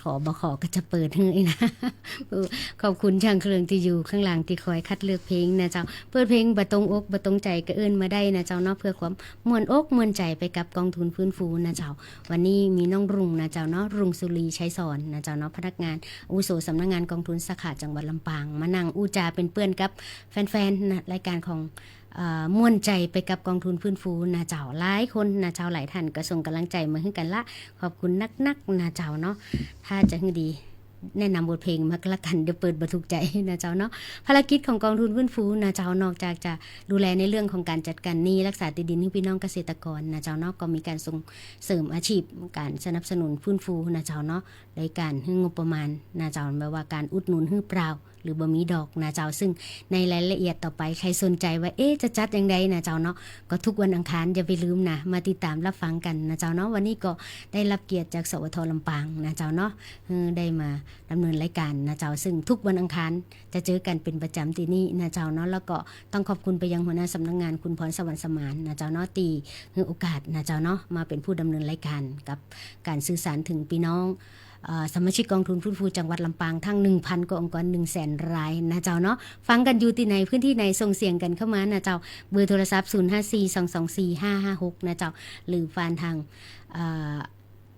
ขอบ่ขอก็จะเปิดหื้อนะ ขอบคุณช่างเครื่องตี้อยู่ข้างหลังตี้คอยคัดเลือกเพลงนะเจ้า เปิดเพลงบ่ตรงอกบ่ตรงใจ๋ก็เอิ้นมาได้นะเจ้าเนาะ เพื่อความม่วนอกม่วนใจ๋ไปกับกองทุนฟื้นฟูนะเจ้า วันนี้มีน้องรุ่งนะเจ้าเนาะ รุ่งสุรี ชัยสอนนะเจ้าเนาะ พนักงานอาวุโสสำนักงานกองทุนสาขาจังหวัดลำปาง มานั่งอู้จาเป๋นเปื้อนกับแฟนๆ นะ รายการของ เอ่อ ม่วนใจ๋ไปกับกองทุนฟื้นฟูนะเจ้า หลายคนนะเจ้า หลายท่านก็ส่งกำลังใจ๋มาหื้อกั๋นละ ขอบคุณนักๆ นะเจ้าเนาะ ถ้าจะหื้อดี แนะนำบทเพลงมาก็แล้วกั๋น เดี๋ยวเปิดบ่ถูกใจ๋นะเจ้าเนาะ ภารกิจของกองทุนฟื้นฟูนะเจ้า นอกจากจะดูแลในเรื่องของก๋านจัดก๋านหนี้ รักษาตี้ดินหื้อปี้น้องเกษตรกรนะเจ้าเนาะ ก็มีก๋านส่งเสริมอาชีพ ก๋านสนับสนุนฟื้นฟูนะเจ้าเนาะ โดยก๋านหื้องบประมาณนะเจ้า แบบว่าก๋านอุดหนุนหื้อเปล่า หรือบ่มีดอกนะเจ้า ซึ่งในรายละเอียดต่อไป ใผสนใจ๋ว่า เอ๊ะ จะจัดอย่างใดนะเจ้าเนาะ ก็ทุกวันอังคารอย่าไปลืมนะ มาติดต๋ามรับฟังกั๋นนะเจ้าเนาะ วันนี้ก็ได้รับเกียรติจาก สวท ลำปางนะเจ้าเนาะ หื้อได้มาดำเนินรายก๋านนะเจ้า ซึ่งทุกวันอังคารจะเจอกั๋นเป๋นประจ๋ำตี้นี่นะเจ้าเนาะ แล้วก็ต้องขอบคุณไปยังหัวหน้าสำนักงานคุณพรสวรรค์สมานนะเจ้าเนาะ ตี้หื้อโอกาสนะเจ้าเนาะ มาเป๋นผู้ดำเนินรายก๋านกับก๋านสื่อสารเถิงปี้น้อง เอ่อ สมาชิกกองทุนฟื้นฟูจังหวัดลำปางทั้ง หนึ่งพัน กว่าองค์กร หนึ่งแสน รายนะเจ้าเนาะ ฟังกั๋นอยู่ตี้ไหน พื้นตี้ไหน ส่งเสียงกั๋นเข้ามานะเจ้า เบอร์โทรศัพท์ ศูนย์ห้าสี่ สองสองสี่ ห้าห้าหก นะเจ้า หรือผ่านตาง เอ่อ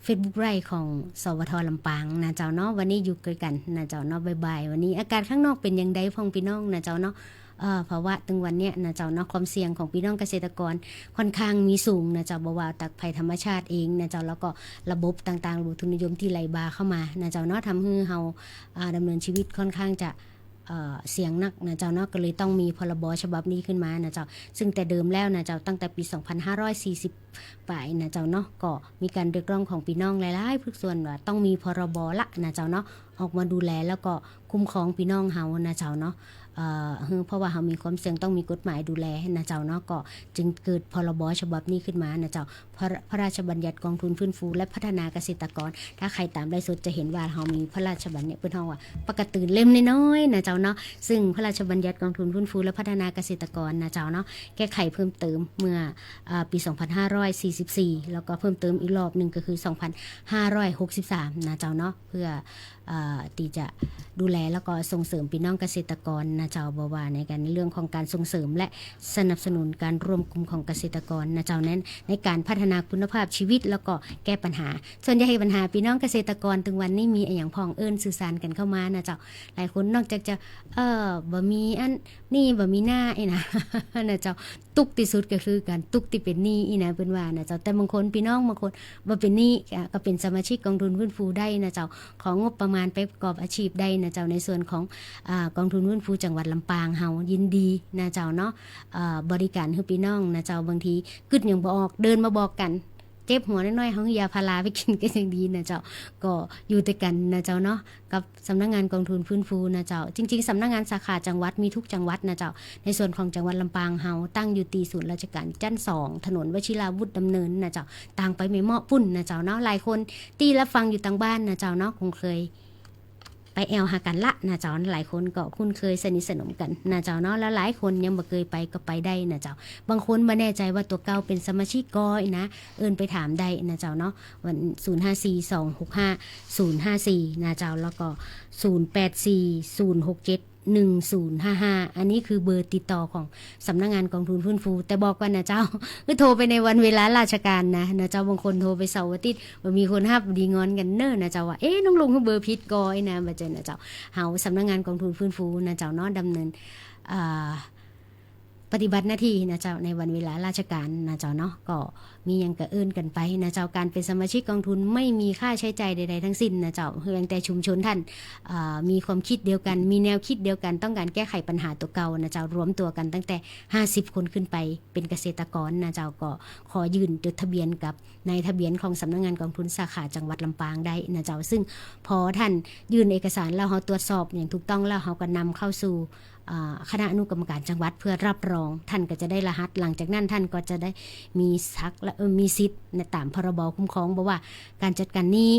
Facebook Live ของ สวท ลำปางนะเจ้าเนาะ วันนี้อยู่ด้วยกั๋นนะเจ้าเนาะ บ่ายๆ วันนี้อากาศข้างนอกเป๋นอย่างใดพ่องปี้น้องนะเจ้าเนาะ เอ่อ ภาวะตึงวันเนี้ยนะเจ้าเนาะ ความเสี่ยงของปี้น้องเกษตรกรค่อนข้างมีสูงนะเจ้า บ่ว่าจากภัยธรรมชาติเองนะเจ้า แล้วก็ระบบต่างๆ ระบบทุนนิยมตี้ไหลบ่าเข้ามานะเจ้าเนาะ ทำหื้อเฮา อ่า ดำเนินชีวิตค่อนข้างจะ เอ่อ เสี่ยงนักนะเจ้าเนาะ ก็เลยต้องมี พรบ ฉบับนี้ขึ้นมานะเจ้า ซึ่งแต่เดิมแล้วนะเจ้า ตั้งแต่ปี๋ สองพันห้าร้อยสี่สิบ ป๋ายนะเจ้าเนาะ ก็มีก๋านเรียกร้องของปี้น้องหลายๆ ภาคส่วนว่าต้องมี พรบ ละนะเจ้าเนาะ ออกมาดูแลแล้วก็คุ้มครองปี้น้องเฮานะเจ้าเนาะ เอ่อ หื้อ เพราะว่าเฮามีความเสี่ยงต้องมีกฎหมายดูแลนะเจ้าเนาะ ก็จึงเกิด พรบ ฉบับนี้ขึ้นมานะเจ้า พระ พระราชบัญญัติกองทุนฟื้นฟูและพัฒนาเกษตรกร ถ้าใผต๋ามไลฟ์สดจะเห็นว่าเฮามีพระราชบัญญัติ เปิ้นฮ้องว่าปากก๋าตื่นเล่มน้อยๆ นะเจ้าเนาะ ซึ่งพระราชบัญญัติกองทุนฟื้นฟูและพัฒนาเกษตรกรนะเจ้าเนาะ แก้ไขเพิ่มเติมเมื่อ เอ่อ ปี๋ สองพันห้าร้อยสี่สิบสี่ แล้วก็เพิ่มเติมอีกรอบนึ่งก็คือ สองพันห้าร้อยหกสิบสาม นะเจ้าเนาะ เพื่อ เอ่อ ตี้จะดูแลแล้วก็ส่งเสริมปี้น้องเกษตรกรนะเจ้า บ่ว่าในก๋าน ในเรื่องของก๋านส่งเสริมและสนับสนุนก๋านรวมกลุ่มของเกษตรกรนะเจ้า นั้นในก๋านพัฒนาคุณภาพชีวิตแล้วก็แก้ปัญหา ส่วนใหญ่ปัญหาปี้น้องเกษตรกรตึงวันนี้มีอะหยังพ่อง เอิ้นสื่อสารกั๋นเข้ามานะเจ้า หลายคนนอกจากจะ เอ่อ บ่มีอันนี้ บ่มีหน้าอี้นะ นะเจ้า ตุ๊กข์ตี้สุดก็คือก๋านตุ๊กข์ตี้เป๋นหนี้อี้นะ เปิ้นว่านะเจ้า แต่บางคน ปี้น้องบางคนบ่เป๋นหนี้ อ่ะ ก็เป๋นสมาชิกกองทุนฟื้นฟูได้นะเจ้า ของงบประมาณไปประกอบอาชีพได้นะเจ้า ในส่วนของ อ่า กองทุนฟื้นฟูจังหวัดลำปางเฮายินดีนะเจ้าเนาะ เอ่อ บริการหื้อปี้น้องนะเจ้า บางทีกึ๊ดหยังบ่ออก เดินมาบอกกั๋น เจ็บหัวน้อยๆ เฮาหื้อยาพาราไปกิ๋นก็ยังดีนะเจ้า ก็อยู่ตวยกั๋นนะเจ้าเนาะ กับสำนักงานกองทุนฟื้นฟูนะเจ้า จริงๆ สำนักงานสาขาจังหวัดมีทุกจังหวัดนะเจ้า ในส่วนของจังหวัดลำปางเฮาตั้งอยู่ตี้ศูนย์ราชการชั้นสอง ถนนวชิราวุธดำเนินนะเจ้า ตางไปแม่เมาะปุ้นนะเจ้าเนาะ หลายคนตี้รับฟังอยู่ตางบ้านนะเจ้าเนาะ คงเคยไปแอ่วหากั๋นละนะเจ้า หลายคนก็คุ้นเคยสนิทสนมกั๋นนะเจ้าเนาะ แล้วหลายคนยังบ่เกยไปก็ไปได้นะเจ้า บางคนบ่แน่ใจ๋ว่าตั๋วเก่าเป๋นสมาชิกก่ออี้นะ เอิ้นไปถามได้นะเจ้าเนาะ วัน ศูนย์ห้าสี่ สองหกห้า ศูนย์ห้าสี่ นะเจ้า แล้วก็ ศูนย์แปดสี่ ศูนย์หกเจ็ด หนึ่งศูนย์ห้าห้า อันนี้คือเบอร์ติดต่อของสำนักงานกองทุนฟื้นฟู แต่บอกก่อนนะเจ้า คือโทรไปในวันเวลาราชการนะ นะเจ้า บางคนโทรไปเสาร์อาทิตย์ บ่มีคนฮับ ดีงอนกั๋นเน้อนะเจ้า ว่า เอ๊ะ น้องลุงหื้อเบอร์ผิดก่ออี้นะ บ่ใจ้นะเจ้า เฮาสำนักงานกองทุนฟื้นฟูนะเจ้าเนาะ ดำเนิน อ่า ปฏิบัติหน้าที่นะเจ้า ในวันเวลาราชการนะเจ้าเนาะ ก็มีหยังก็เอิ้นกั๋นไปนะเจ้า ก๋านเป๋นสมาชิกกองทุนไม่มีค่าใช้จ่ายใดๆ ทั้งสิ้นนะเจ้า เพียงแต่ชุมชนต้าน เอ่อ มีความคิดเดียวกั๋น มีแนวคิดเดียวกั๋น ต้องก๋านแก้ไขปัญหาตั๋วเก่านะเจ้า รวมตั๋วกั๋นตั้งแต่ห้าสิบคนขึ้นไป เป๋นเกษตรกรนะเจ้า ก็ขอยื่นจดทะเบียนกับนายทะเบียนของสำนักงานกองทุนสาขาจังหวัดลำปางได้นะเจ้า ซึ่งพอต้านยื่นเอกสารแล้ว เฮาตรวจสอบอย่างถูกต้องแล้ว เฮาก็นำเข้าสู่ อ่า คณะอนุกรรมการจังหวัดเพื่อรับรอง ต้านก็จะได้รหัส หลังจากนั้นต้านก็จะได้มีศักดิ์และ เอ่อ มีสิทธิ์ในต๋าม พรบ คุ้มครอง บ่ว่าก๋านจัดก๋านหนี้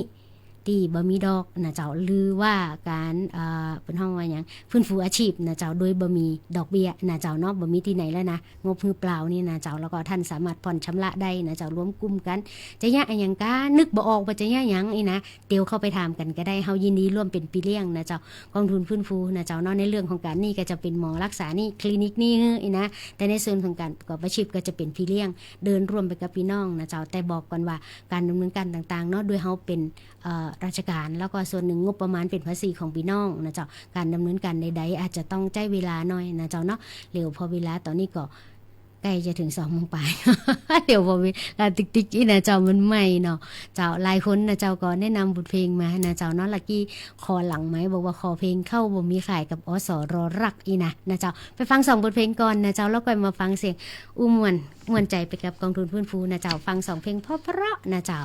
ตี้บ่มีดอกนะเจ้า หรือว่าก๋าน เอ่อ เปิ้นฮ้องว่าหยัง ฟื้นฟูอาชีพนะเจ้า โดยบ่มีดอกเบี้ยนะเจ้าเนาะ บ่มีตี้ไหนแล้วนะ งบหื้อเปล่านี่นะเจ้า แล้วก็ท่านสามารถผ่อนชำระได้นะเจ้า รวมกลุ่มกั๋น จะเยียะอะหยังกา นึกบ่ออกว่าจะเยียะหยังอี้นะ เตียวเข้าไปถามกั๋นก็ได้ เฮายินดีร่วมเป๋นปี้เลี้ยงนะเจ้า กองทุนฟื้นฟูนะเจ้าเนาะ ในเรื่องของก๋านนี่ก็จะเป๋นหมอรักษานี่ คลินิกนี่อี้นะ แต่ในส่วนของก๋านประกอบอาชีพก็จะเป๋นปี้เลี้ยง เดินร่วมไปกับปี้น้องนะเจ้า แต่บอกก่อนว่าก๋านดำเนินก๋านต่างๆ เนาะ ด้วยเฮาเป๋น เอ่อ ราชก๋าน แล้วก็ส่วนนึ่งงบประมาณเป๋นภาษีของปี้น้องนะเจ้า ก๋านดำเนินก๋านใดๆ อาจจะต้องใจ๊เวลาหน่อยนะเจ้าเนาะ แล้วเพราะเวลาต๋อนนี้ก็ใก้จะเถิงสองโมงป๋าย แล้วเพราะเวลาติ๊กๆ อี้นะเจ้า มันใหม่เนาะ เจ้า หลายคนนะเจ้าก็แนะนำบทเพลงมานะเจ้าเนาะ ลักกี้ขอหลังไมค์บอกว่าขอเพลงเข้าบ่มีขายกับ อสร.รัก อี้นะ นะเจ้า ไปฟังสองบทเพลงก่อนนะเจ้า แล้วก่อยมาฟังเสียงอู้ม่วน ม่วนใจ๋ไปกับกองทุนฟื้นฟูนะเจ้า ฟังสองเพลงเพราะๆ นะเจ้า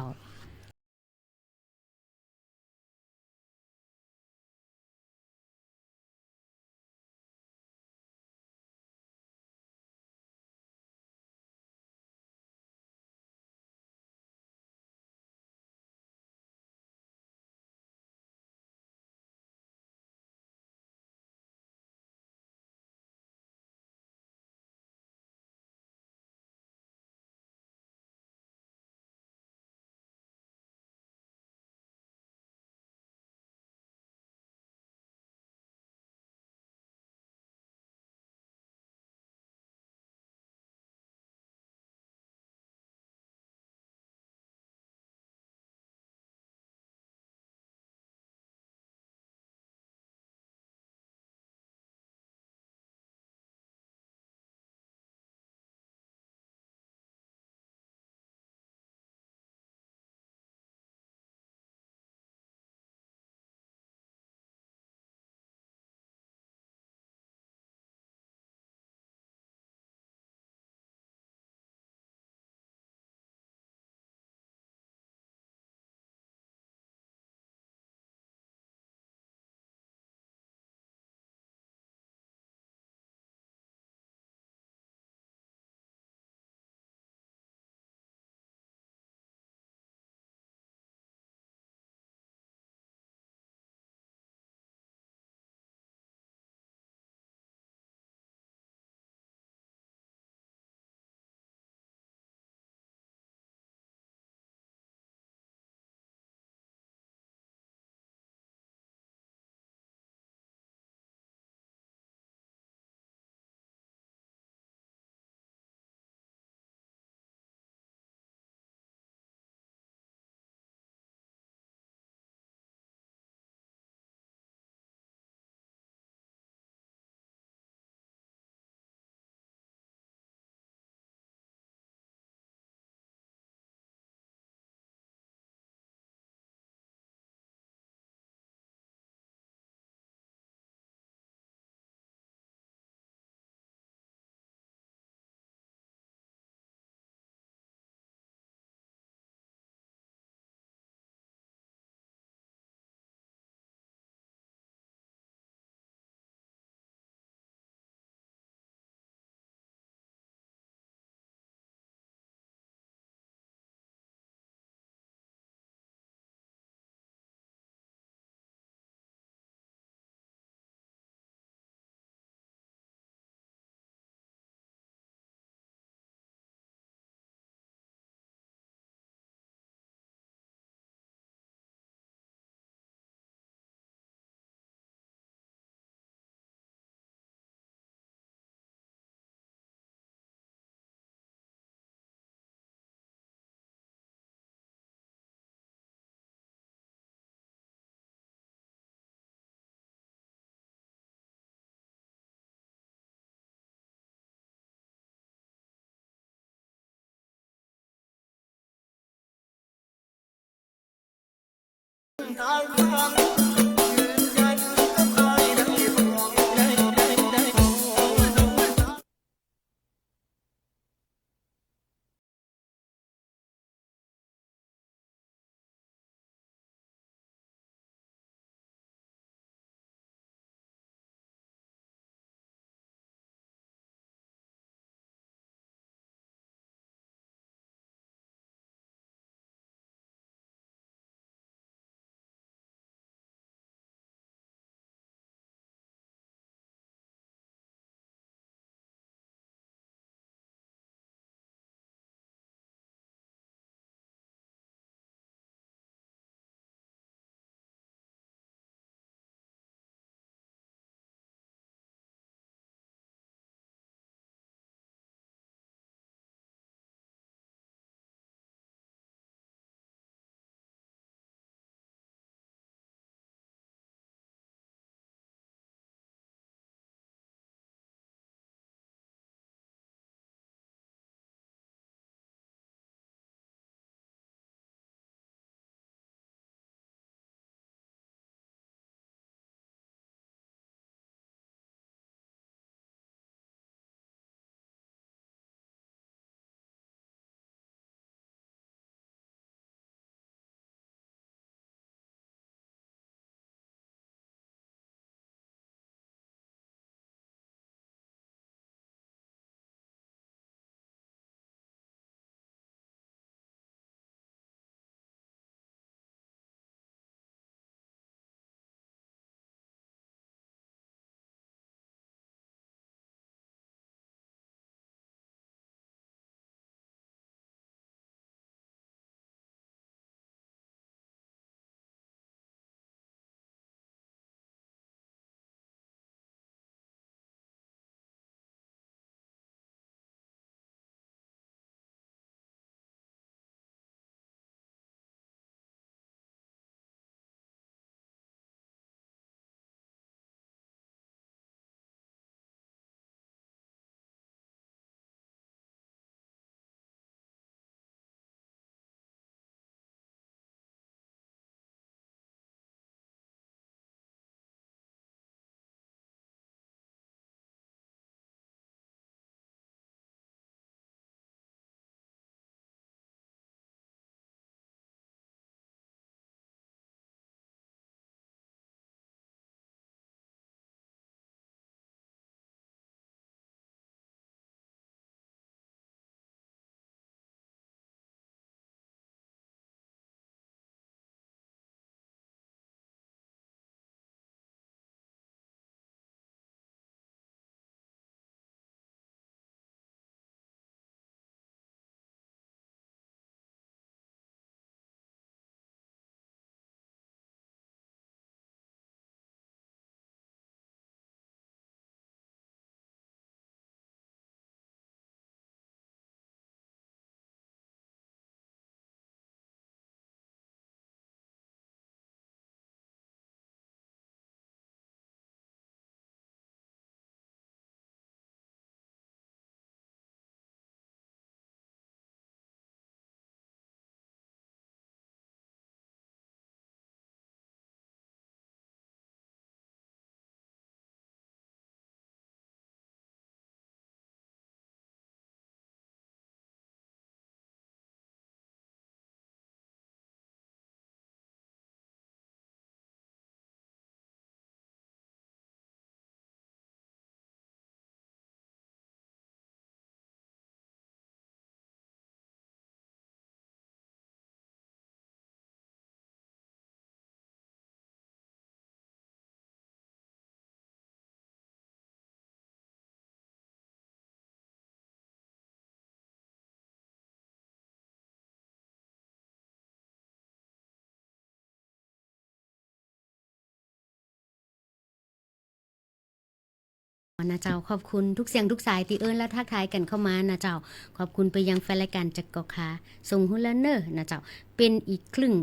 นะเจ้า ขอบคุณทุกเสียงทุกสายตี้เอิ้นและทักทายกั๋นเข้ามานะเจ้า ขอบคุณไปยังแฟนรายก๋านจากเกาะขา ส่งหื้อแล้วเน่อนะเจ้า เป๋นอีกครึ่ง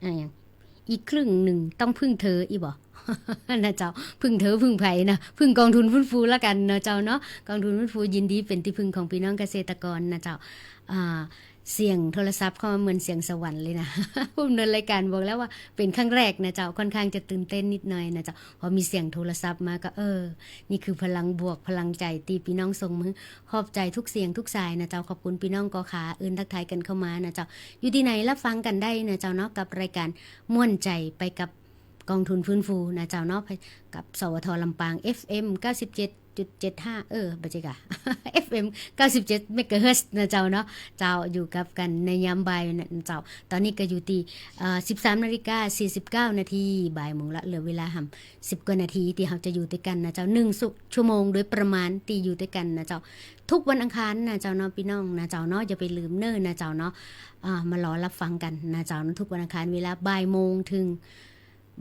อะหยัง อีกครึ่งนึ่งต้องพึ่งเธออี้บ่ นะเจ้า พึ่งเธอพึ่งใผนะ พึ่งกองทุนฟื้นฟูละกั๋นนะเจ้าเนาะ กองทุนฟื้นฟูยินดีเป๋นตี้พึ่งของปี้น้องเกษตรกรนะเจ้า อ่า เสียงโทรศัพท์เข้ามาเหมือนเสียงสวรรค์เลยนะ ผู้ดำเนินรายก๋านบอกแล้วว่าเป๋นครั้งแรกนะเจ้า ค่อนข้างจะตื่นเต้นนิดหน่อยนะเจ้า พอมีเสียงโทรศัพท์มาก็ เออ นี่คือพลังบวก พลังใจ๋ตี้ปี้น้องส่งมา ขอบใจ๋ทุกเสียงทุกสายนะเจ้า ขอบคุณปี้น้องเกาะขา เอิ้นทักทายกั๋นเข้ามานะเจ้า อยู่ตี้ไหนรับฟังกั๋นได้นะเจ้าเนาะ กับรายก๋านม่วนใจ๋ไปกับกองทุนฟื้นฟูนะเจ้าเนาะ ไปกับ สวท ลำปาง เอฟเอ็ม เก้าสิบเจ็ดจุดเจ็ดห้า เออ บ่ใจ้ก่ะ เอฟเอ็ม เก้าสิบเจ็ดเมกะเฮิรตซ์นะเจ้าเนาะ เจ้า อยู่กับกั๋นในยามบ่ายนะเจ้า ต๋อนนี้ก็อยู่ตี้ เอ่อ สิบสามนาฬิกาสี่สิบเก้านาที บ่ายโมงละ เหลือเวลาหำ สิบกว่านาทีตี้เฮาจะอยู่ตวยกั๋นนะเจ้า นึ่งสุก ชั่วโมงโดยประมาณตี้อยู่ตวยกั๋นนะเจ้า ทุกวันอังคารนะเจ้าเนาะ ปี้น้องนะเจ้าเนาะ อย่าไปลืมเน่อนะเจ้าเนาะ อ่า มารอรับฟังกั๋นนะเจ้าเนาะ ทุกวันอังคารเวลาบ่ายโมงเถิง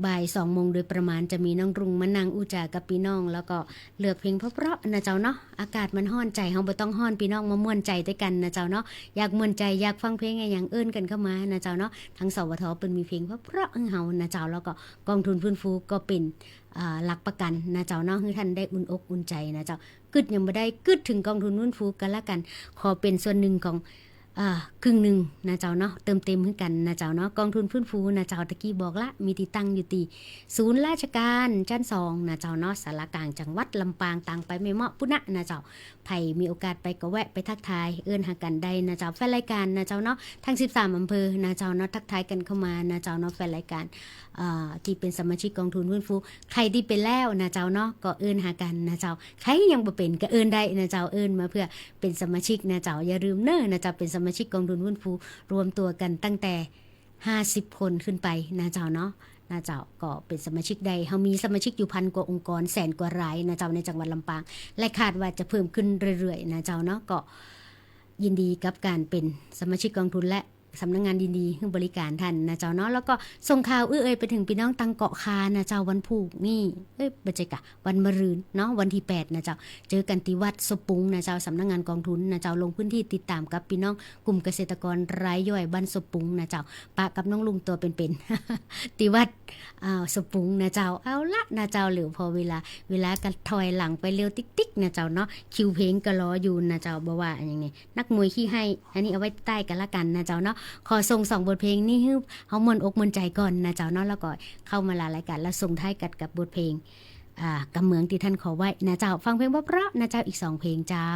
บ่ายสองโมงโดยประมาณ จะมีน้องรุ่งมานั่งอู้จ๋ากับปี้น้อง แล้วก็เลือกเพลงเพราะๆ นะเจ้าเนาะ อากาศมันฮ้อน ใจ๋เฮาบ่ต้องฮ้อน ปี้น้องมาม่วนใจ๋ตวยกั๋นนะเจ้าเนาะ อยากม่วนใจ๋ อยากฟังเพลงอะหยัง เอิ้นกั๋นเข้ามานะเจ้าเนาะ ทาง สวท เปิ้นมีเพลงเพราะๆ หื้อเฮานะเจ้า แล้วก็กองทุนฟื้นฟูก็เป๋น อ่า หลักประกั๋นนะเจ้าเนาะ หื้อต้านได้อุ่นอกอุ่นใจ๋นะเจ้า กึ๊ดหยังบ่ได้ กึ๊ดเถิงกองทุนฟื้นฟูกั๋นละกั๋น ขอเป๋นส่วนนึ่งของ อ่า ครึ่งนึ่งนะเจ้าเนาะ เติมเต็มหื้อกั๋นนะเจ้าเนาะ กองทุนฟื้นฟูนะเจ้า ตะกี้บอกละ มีตี้ตั้งอยู่ตี้ศูนย์ราชก๋านจั๊นสองนะเจ้าเนาะ ศาลากลางจังหวัดลำปาง ตางไปแม่เมาะปู้นนะนะเจ้า ใผมีโอกาสไปก็แวะไปทักทาย เอิ้นหากั๋นได้นะเจ้า แฟนรายก๋านนะเจ้าเนาะ ทั้งสิบสามอำเภอนะเจ้าเนาะ ทักทายกั๋นเข้ามานะเจ้าเนาะ แฟนรายก๋าน อ่า ตี้เป๋นสมาชิกกองทุนฟื้นฟู ใผตี้เป๋นแล้วนะเจ้าเนาะ ก็เอิ้นหากั๋นนะเจ้า ใผยังบ่เป๋นก็เอิ้นได้นะเจ้า เอิ้นมาเพื่อเป๋นสมาชิกนะเจ้า อย่าลืมเน่อนะเจ้า เป๋นสมาชิกกองทุนฟื้นฟู รวมตั๋วกั๋นตั้งแต่ห้าสิบคนขึ้นไปนะเจ้าเนาะ นะเจ้า ก็เป๋นสมาชิกได้ เฮามีสมาชิกอยู่พันกว่าองค์กร แสนกว่ารายนะเจ้า ในจังหวัดลำปาง และคาดว่าจะเพิ่มขึ้นเรื่อยๆ นะเจ้าเนาะ ก็ยินดีกับก๋านเป๋นสมาชิกกองทุน และสำนักงานยินดีหื้อบริก๋านต้านนะเจ้าเนาะ แล้วก็ส่งข่าวอื้อเอ่ยไปเถิงปี้น้องตางเกาะคานะเจ้า วันพูกนี้ เอ้ย บ่ใจ้ก่ะ วันมะรืนเนาะ วันตี้แปดนะเจ้า เจอกั๋นตี้วัดสะปุงนะเจ้า สำนักงานกองทุนนะเจ้า ลงพื้นที่ติดต๋ามกับปี้น้องกลุ่มเกษตรกรรายย่อยบ้านสะปุงนะเจ้า ปะกับน้องลุงตั๋วเป๋นๆ ตี้วัด อ่า สะปุงนะเจ้า เอาละนะเจ้า เหลือพอเวลา เวลาก็ถอยหลังไปเร็วติ๊กๆ นะเจ้าเนาะ คิวเพลงก็รออยู่นะเจ้า บ่ว่าอะหยังนี่ นักมวยขี้ไห้ อันนี้เอาไว้ใต้กั๋นละกั๋นนะเจ้าเนาะ ขอส่งสองบทเพลงนี้หื้อเฮาม่วนอกม่วนใจ๋ก่อนนะเจ้าเนาะ แล้วก็เข้ามาลารายก๋าน แล้วส่งท้ายกั๋นกับบทเพลง อ่า กำเมืองตี้ท่านขอไว้นะเจ้า ฟังเพลงเพราะๆ นะเจ้า อีกสองเพลงเจ้า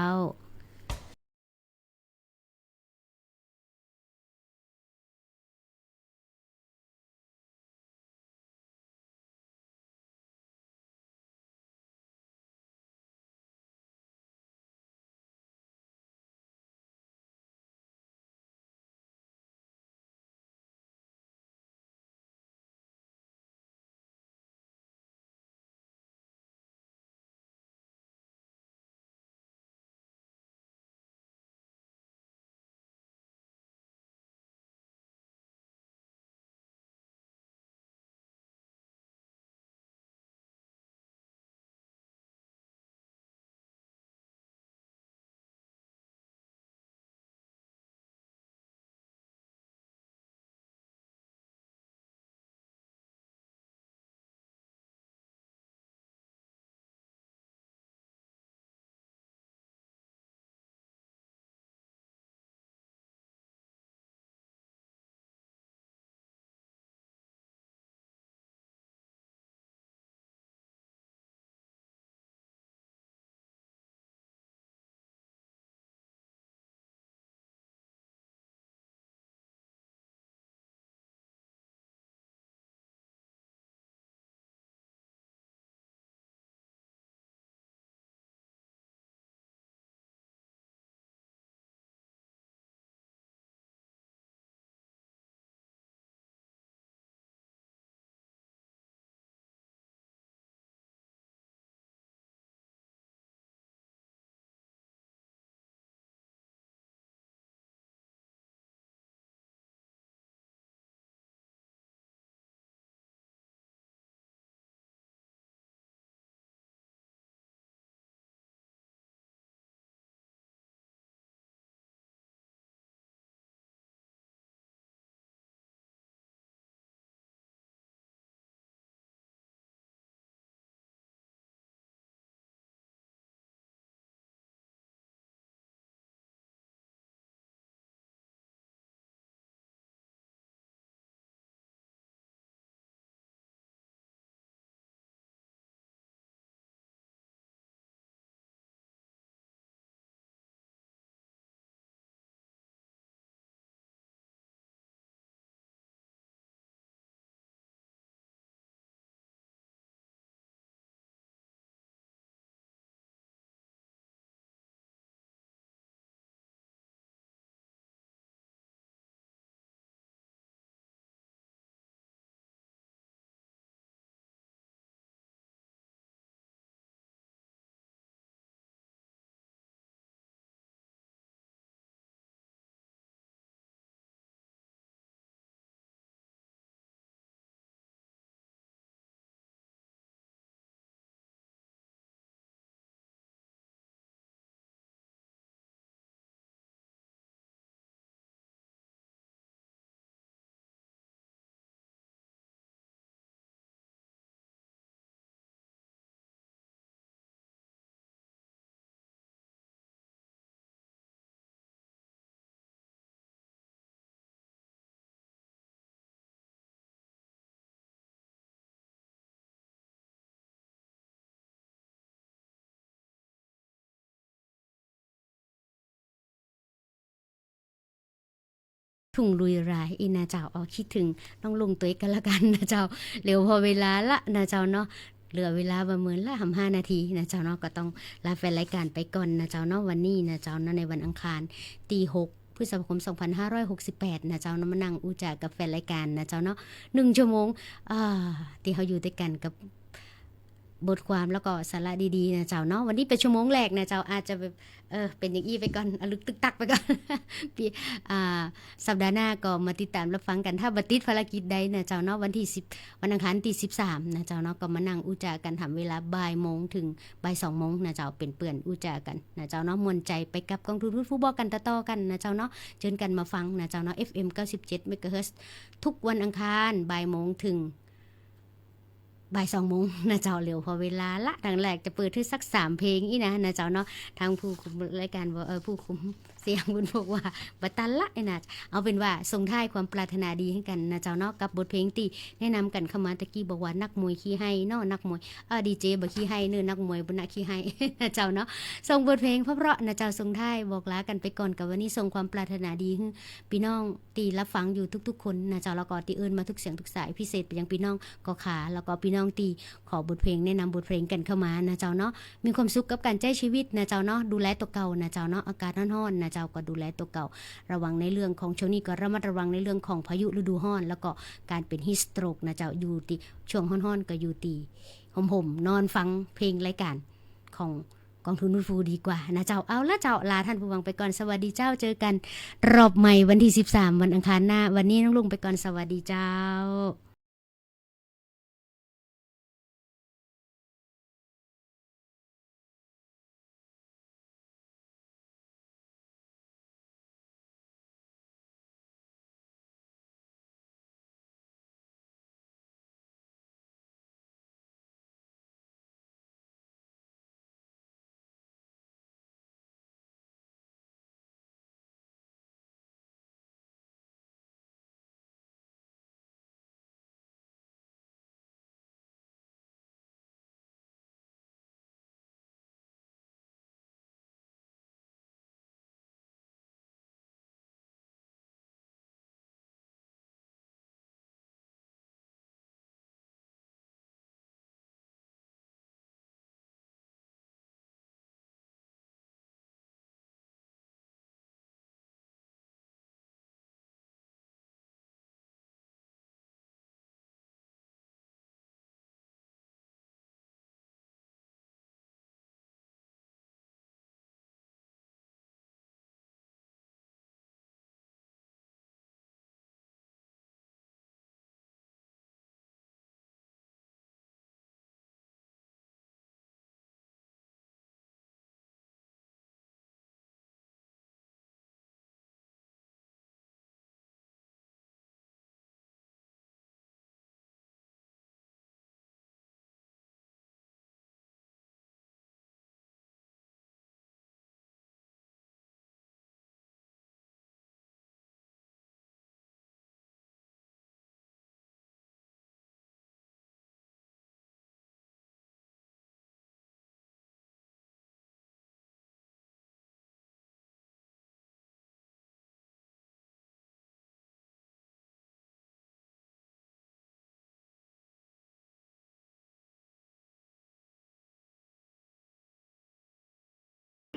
ทุ่งลุยรายอี้นะเจ้า เอา คิดเถิงน้องลุงตวยกั๋นละกั๋นนะเจ้า เหลือผ่อเวลาละนะเจ้าเนาะ เหลือเวลาบ่าเหมือนละหำห้านาทีนะเจ้าเนาะ ก็ต้องลาแฟนรายก๋านไปก่อนนะเจ้าเนาะ วันนี้นะเจ้าเนาะ ในวันอังคาร ตี้หก พฤษภาคม สองพันห้าร้อยหกสิบแปด นะเจ้าเนาะ มานั่งอู้จ๋ากับแฟนรายก๋านนะเจ้าเนาะ นึ่งชั่วโมง อ่า ตี้เฮาอยู่ตวยกั๋นกับ บทความแล้วก็สาระดีๆ นะเจ้าเนาะ วันนี้เป๋นชั่วโมงแรกนะเจ้า อาจจะแบบ เออ เป๋นอย่างอี้ไปก่อน อะลึกตึกตักไปก่อน ปี อ่า สัปดาห์หน้าก็มาติดต๋ามรับฟังกั๋น ถ้าบ่ติดภารกิจใดนะเจ้าเนาะ วันตี้สิบ วันอังคารตี้สิบสามนะเจ้าเนาะ ก็มานั่งอู้จ๋ากั๋น หำเวลาบ่ายโมงเถิงบ่ายสองโมงนะเจ้า เป๋นเปื้อนอู้จ๋ากั๋นนะเจ้าเนาะ ม่วนใจ๋ไปกับก๋องทุนฮู้กั๋นต่อๆ กั๋นนะเจ้าเนาะ เจิญกั๋นมาฟังนะเจ้าเนาะ เอฟเอ็ม เก้าสิบเจ็ด เมกะเฮิรตซ์ ทุกวันอังคารบ่ายโมงเถิง บ่ายสองโมงนะเจ้า เหลือผ่อเวลาละ ดังแรกจะเปิดหื้อสักสามเพลงอี้นะ นะเจ้าเนาะ ตางผู้คุมรายก๋านว่า เออ ผู้คุมเสียงเปิ้นบอกว่าบ่ตันละอี้นะ เอาเป๋นว่าส่งท้ายความปรารถนาดีหื้อกั๋นนะเจ้าเนาะ กับบทเพลงตี้แนะนำกั๋นเข้ามาตะกี้ บอกว่านักมวยขี้ไห้เนาะ นักมวย เออ ดีเจบ่ขี้ไห้เนาะ นักมวยปุ้นน่ะขี้ไห้ นะเจ้าเนาะ ส่งบทเพลงเพราะๆ นะเจ้า ส่งท้ายบอกลากั๋นไปก่อนกับวันนี้ ส่งความปรารถนาดีหื้อปี้น้อง ตี้รับฟังอยู่ทุกๆ คนนะเจ้า แล้วก็ตี้เอิ้นมาทุกเสียงทุกสาย พิเศษไปยังปี้น้องก่อขา แล้วก็ปี้น้องตี้ขอบทเพลง แนะนำบทเพลงกั๋นเข้ามานะเจ้าเนาะ มีความสุขกับก๋านใจ๊ชีวิตนะเจ้าเนาะ ดูแลตั๋วเก่านะเจ้าเนาะ อากาศฮ้อนๆ นะเจ้า ก็ดูแลตั๋วเก่า ระวังในเรื่องของ ช่วงนี้ก็ระมัดระวังในเรื่องของพายุฤดูฮ้อน แล้วก็ก๋านเป๋นฮีทสโตรกนะเจ้า อยู่ตี้ช่วงฮ้อนๆ ก็อยู่ตี้ห่มๆ นอนฟังเพลงรายก๋านของก๋องทุนฮู้กั๋นดีกว่านะเจ้า เอาละเจ้า ลาต้านผู้ฟังไปก่อน สวัสดีเจ้า เจอกั๋นรอบใหม่วันตี้สิบสาม วันอังคารหน้า วันนี้น้องลุงไปก่อน สวัสดีเจ้า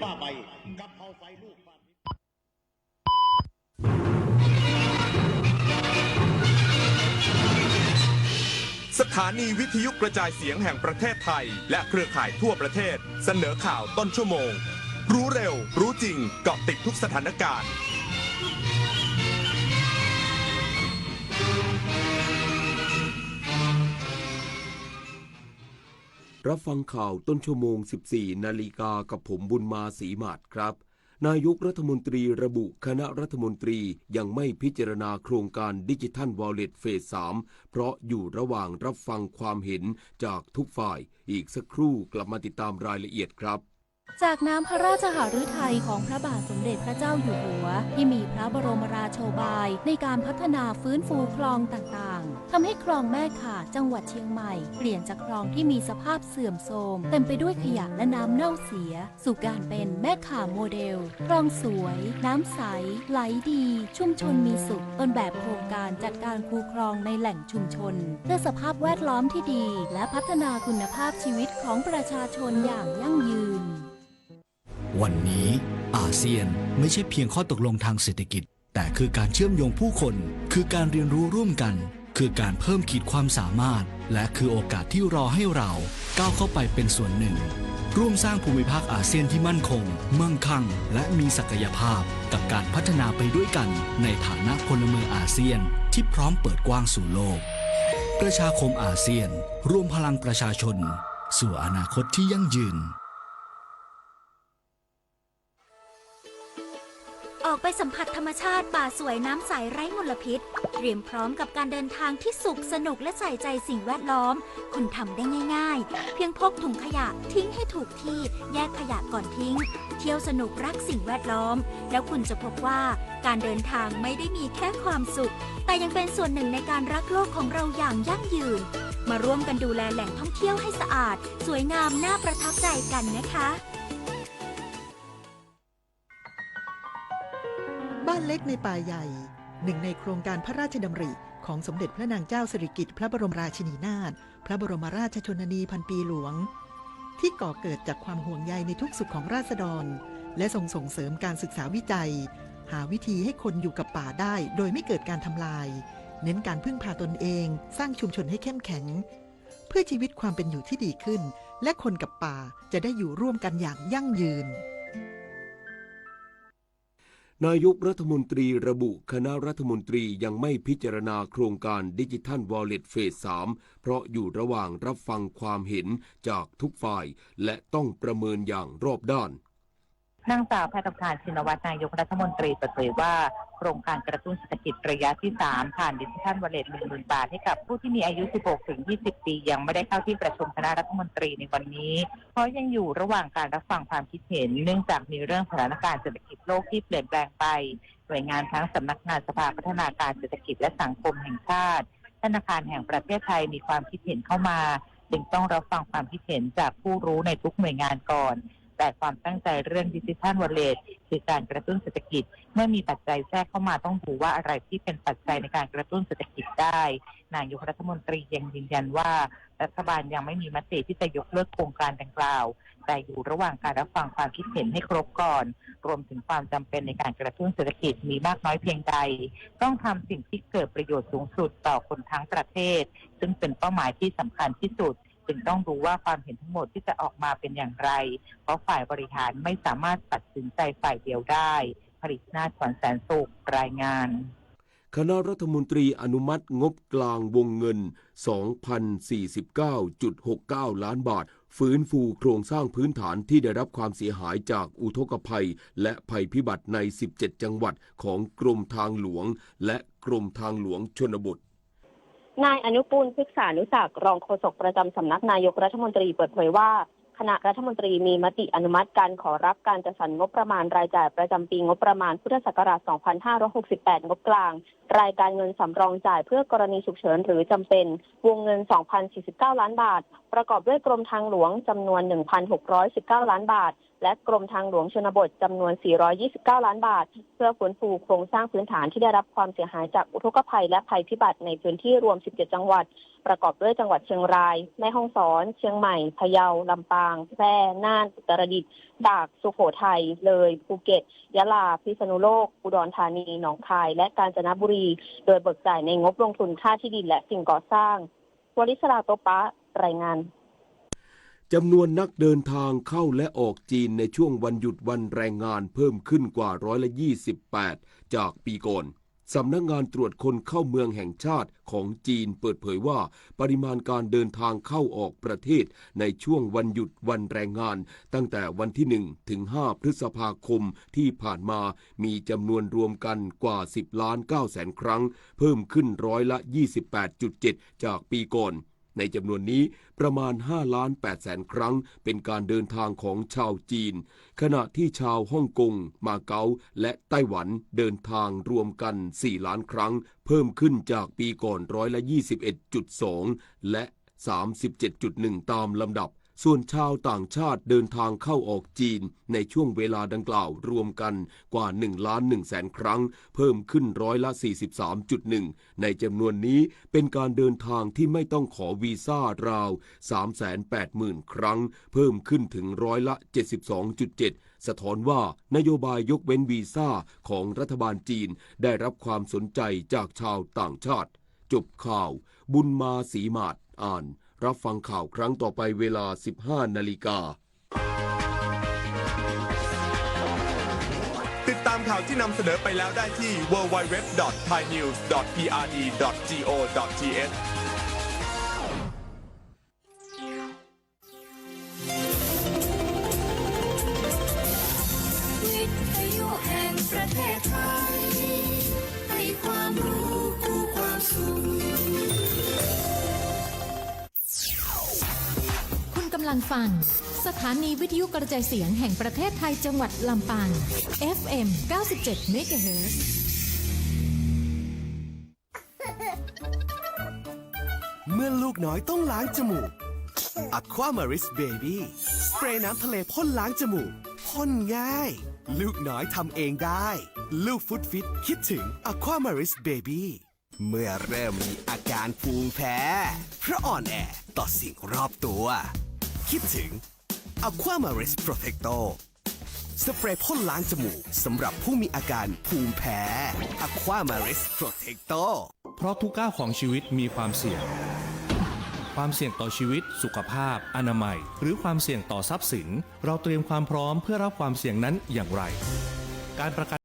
ผ้าใบ กะเพราไฟลูก สถานีวิทยุกระจายเสียงแห่งประเทศไทย และเครือข่ายทั่วประเทศ เสนอข่าวต้นชั่วโมง รู้เร็ว รู้จริง เกาะติดทุกสถานการณ์ รับฟังข่าวต้นชั่วโมง สิบสี่นาฬิกา กับผมบุญมา ศรีหมาดครับ นายกรัฐมนตรีระบุคณะรัฐมนตรียังไม่พิจารณาโครงการดิจิทัลวอลเล็ตเฟสสาม เพราะอยู่ระหว่างรับฟังความเห็นจากทุกฝ่าย อีกสักครู่กลับมาติดตามรายละเอียดครับ จากน้ำพระราชหฤทัยของพระบาทสมเด็จพระเจ้าอยู่หัว ที่มีพระบรมราโชบายในการพัฒนาฟื้นฟูคลองต่างๆ ทำให้คลองแม่ข่าจังหวัดเชียงใหม่ เปลี่ยนจากคลองที่มีสภาพเสื่อมโทรม เต็มไปด้วยขยะและน้ำเน่าเสีย สู่การเป็นแม่ข่าโมเดล คลองสวย น้ำใส ไหลดี ชุมชนมีสุข ต้นแบบโครงการจัดการคูคลองในแหล่งชุมชน เพื่อสภาพแวดล้อมที่ดี และพัฒนาคุณภาพชีวิตของประชาชนอย่างยั่งยืน วันนี้อาเซียนไม่ใช่เพียงข้อตกลงทางเศรษฐกิจ แต่คือการเชื่อมโยงผู้คน คือการเรียนรู้ร่วมกัน คือการเพิ่มขีดความสามารถ และคือโอกาสที่รอให้เราก้าวเข้าไปเป็นส่วนหนึ่ง ร่วมสร้างภูมิภาคอาเซียนที่มั่นคง มั่งคั่ง และมีศักยภาพ กับการพัฒนาไปด้วยกันในฐานะพลเมืองอาเซียนที่พร้อมเปิดกว้างสู่โลก ประชาคมอาเซียน รวมพลังประชาชน สู่อนาคตที่ยั่งยืน ออกไปสัมผัสธรรมชาติ ป่าสวย น้ำใสไร้มลพิษ เตรียมพร้อมกับการเดินทางที่สุข สนุก และใส่ใจสิ่งแวดล้อม คุณทำได้ง่ายๆ เพียงพกถุงขยะทิ้งให้ถูกที่ แยกขยะก่อนทิ้ง เที่ยวสนุก รักสิ่งแวดล้อม แล้วคุณจะพบว่าการเดินทางไม่ได้มีแค่ความสุข แต่ยังเป็นส่วนหนึ่งในการรักโลกของเราอย่างยั่งยืน มาร่วมกันดูแลแหล่งท่องเที่ยวให้สะอาด สวยงาม น่าประทับใจกันนะคะ บ้านเล็กในป่าใหญ่ หนึ่งในโครงการพระราชดำริของสมเด็จพระนางเจ้าสิริกิติ์พระบรมราชินีนาถ พระบรมราชชนนีพันปีหลวง ที่ก่อเกิดจากความห่วงใยในทุกสุขของราษฎร และทรงส่งเสริมการศึกษาวิจัย หาวิธีให้คนอยู่กับป่าได้โดยไม่เกิดการทำลาย เน้นการพึ่งพาตนเอง สร้างชุมชนให้เข้มแข็ง เพื่อชีวิตความเป็นอยู่ที่ดีขึ้น และคนกับป่าจะได้อยู่ร่วมกันอย่างยั่งยืน นายกรัฐมนตรีระบุคณะรัฐมนตรียังไม่พิจารณาโครงการดิจิทัลวอลเล็ตเฟสสาม เพราะอยู่ระหว่างรับฟังความเห็นจากทุกฝ่าย และต้องประเมินอย่างรอบด้าน เนื่องจากแพทองธาร ชินวัตร นายกรัฐมนตรีเปิดเผยว่า โครงการกระตุ้นเศรษฐกิจระยะที่สาม ผ่านดิจิทัลวอลเล็ต หนึ่งหมื่นบาท ให้กับผู้ที่มีอายุ สิบหกถึงยี่สิบปี ยังไม่ได้เข้าที่ประชุมคณะรัฐมนตรีในวันนี้ เพราะยังอยู่ระหว่างการรับฟังความคิดเห็น เนื่องจากมีเรื่องสถานการณ์เศรษฐกิจโลกที่เปลี่ยนแปลงไป หน่วยงานทั้งสำนักงานสภาพัฒนาการเศรษฐกิจและสังคมแห่งชาติ ธนาคารแห่งประเทศไทยมีความคิดเห็นเข้ามา จึงต้องรับฟังความคิดเห็นจากผู้รู้ในทุกหน่วยงานก่อน แต่ความตั้งใจเรื่องดิจิทัลวอลเล็ต คือการกระตุ้นเศรษฐกิจ เมื่อมีปัจจัยแทรกเข้ามาต้องดูว่าอะไรที่เป็นปัจจัยในการกระตุ้นเศรษฐกิจได้ นายกรัฐมนตรียังยืนยันว่า รัฐบาลยังไม่มีมติที่จะยกเลิกโครงการดังกล่าว แต่อยู่ระหว่างการรับฟังความคิดเห็นให้ครบก่อน รวมถึงความจำเป็นในการกระตุ้นเศรษฐกิจมีมากน้อยเพียงใด ต้องทำสิ่งที่เกิดประโยชน์สูงสุดต่อคนทั้งประเทศ ซึ่งเป็นเป้าหมายที่สำคัญที่สุด จึงต้องดูว่าความเห็นทั้งหมดที่จะออกมาเป็นอย่างไร เพราะฝ่ายบริหารไม่สามารถตัดสินใจฝ่ายเดียวได้ ผลิตนาถ ขวัญแสนสุข รายงาน คณะรัฐมนตรีอนุมัติงบกลางวงเงิน สองพันสี่สิบเก้าจุดหกเก้าล้านบาท ฟื้นฟูโครงสร้างพื้นฐานที่ได้รับความเสียหายจากอุทกภัยและภัยพิบัติใน สิบเจ็ดจังหวัดของกรมทางหลวงและกรมทางหลวงชนบท นายอนุกูล พฤกษานุศักดิ์ รองโฆษกประจำสำนักนายกรัฐมนตรีเปิดเผยว่า คณะรัฐมนตรีมีมติอนุมัติการขอรับการจัดสรรงบประมาณรายจ่ายประจำปีงบประมาณพุทธศักราช สองพันห้าร้อยหกสิบแปด งบกลาง รายการเงินสำรองจ่ายเพื่อกรณีฉุกเฉินหรือจำเป็น วงเงิน สองพันสี่สิบเก้าล้านบาท ประกอบด้วยกรมทางหลวงจำนวน หนึ่งพันหกร้อยสิบเก้าล้านบาท และกรมทางหลวงชนบทจำนวน สี่ร้อยยี่สิบเก้าล้านบาท เพื่อฟื้นฟูโครงสร้างพื้นฐานที่ได้รับความเสียหายจากอุทกภัยและภัยพิบัติในพื้นที่รวม สิบเจ็ดจังหวัด ประกอบด้วยจังหวัดเชียงราย แม่ฮ่องสอน เชียงใหม่ พะเยา ลำปาง แพร่ น่าน อุตรดิตถ์ ตาก สุโขทัย เลย ภูเก็ต ยะลา พิษณุโลก อุดรธานี หนองคาย และกาญจนบุรี โดยเบิกจ่ายในงบลงทุนค่าที่ดินและสิ่งก่อสร้าง วลิศรา โตปะ รายงาน จำนวนนักเดินทางเข้าและออกจีนในช่วงวันหยุดวันแรงงานเพิ่มขึ้นกว่าร้อยละยี่สิบแปดจากปีก่อน สำนักงานตรวจคนเข้าเมืองแห่งชาติของจีนเปิดเผยว่า ปริมาณการเดินทางเข้าออกประเทศในช่วงวันหยุดวันแรงงาน ตั้งแต่วันที่หนึ่งถึงห้าพฤษภาคมที่ผ่านมา มีจำนวนรวมกันกว่า สิบล้านเก้าแสนครั้ง เพิ่มขึ้นร้อยละยี่สิบแปดจุดเจ็ดจากปีก่อน ในจำนวนนี้ประมาณห้าล้านแปดแสนครั้งเป็นการเดินทางของชาวจีน ขณะที่ชาวฮ่องกง มาเก๊า และไต้หวันเดินทางรวมกันสี่ล้านครั้ง เพิ่มขึ้นจากปีก่อนร้อยละยี่สิบเอ็ดจุดสอง และสามสิบเจ็ดจุดหนึ่ง ตามลำดับ ส่วนชาวต่างชาติเดินทางเข้าออกจีนในช่วงเวลาดังกล่าวรวมกันกว่าหนึ่งล้านหนึ่งแสนครั้ง เพิ่มขึ้นร้อยละสี่สิบสามจุดหนึ่ง ในจำนวนนี้เป็นการเดินทางที่ไม่ต้องขอวีซ่าราวสามแสนแปดหมื่นครั้ง เพิ่มขึ้นถึงร้อยละเจ็ดสิบสองจุดเจ็ด สะท้อนว่านโยบายยกเว้นวีซ่าของรัฐบาลจีนได้รับความสนใจจากชาวต่างชาติ จบข่าว บุญมา ศรีหมาด อ่าน รับฟังข่าวครั้งต่อไปเวลาสิบห้านาฬิกา ติดตามข่าวที่นำเสนอไปแล้วได้ที่ ดับเบิลยู ดับเบิลยู ดับเบิลยู ดอท ไทยนิวส์ ดอท พี อาร์ ดี ดอท จี โอ ดอท ที เอช วิทยุแห่งประเทศไทย ให้ความรู้คู่ความสุข คุณกำลังฟัง สถานีวิทยุกระจายเสียงแห่งประเทศไทยจังหวัดลำปาง เอฟเอ็ม เก้าสิบเจ็ดเมกะเฮิรตซ์ เมื่อลูกน้อยต้องล้างจมูก Aquamaris Baby สเปรย์น้ำทะเลพ่นล้างจมูก พ่นง่าย ลูกน้อยทำเองได้ ลูกฟุดฟิตคิดถึง Aquamaris Baby เมื่อเริ่มมีอาการภูมิแพ้ เพราะอ่อนแอต่อสิ่งรอบตัว คิดถึง Aquamaris Protector สเปรย์พ่นล้างจมูกสำหรับผู้มีอาการภูมิแพ้ Aquamaris Protector เพราะทุกก้าวของชีวิตมีความเสี่ยง ความเสี่ยงต่อชีวิต สุขภาพ อนามัย หรือความเสี่ยงต่อทรัพย์สิน เราเตรียมความพร้อมเพื่อรับความเสี่ยงนั้นอย่างไร การประกัน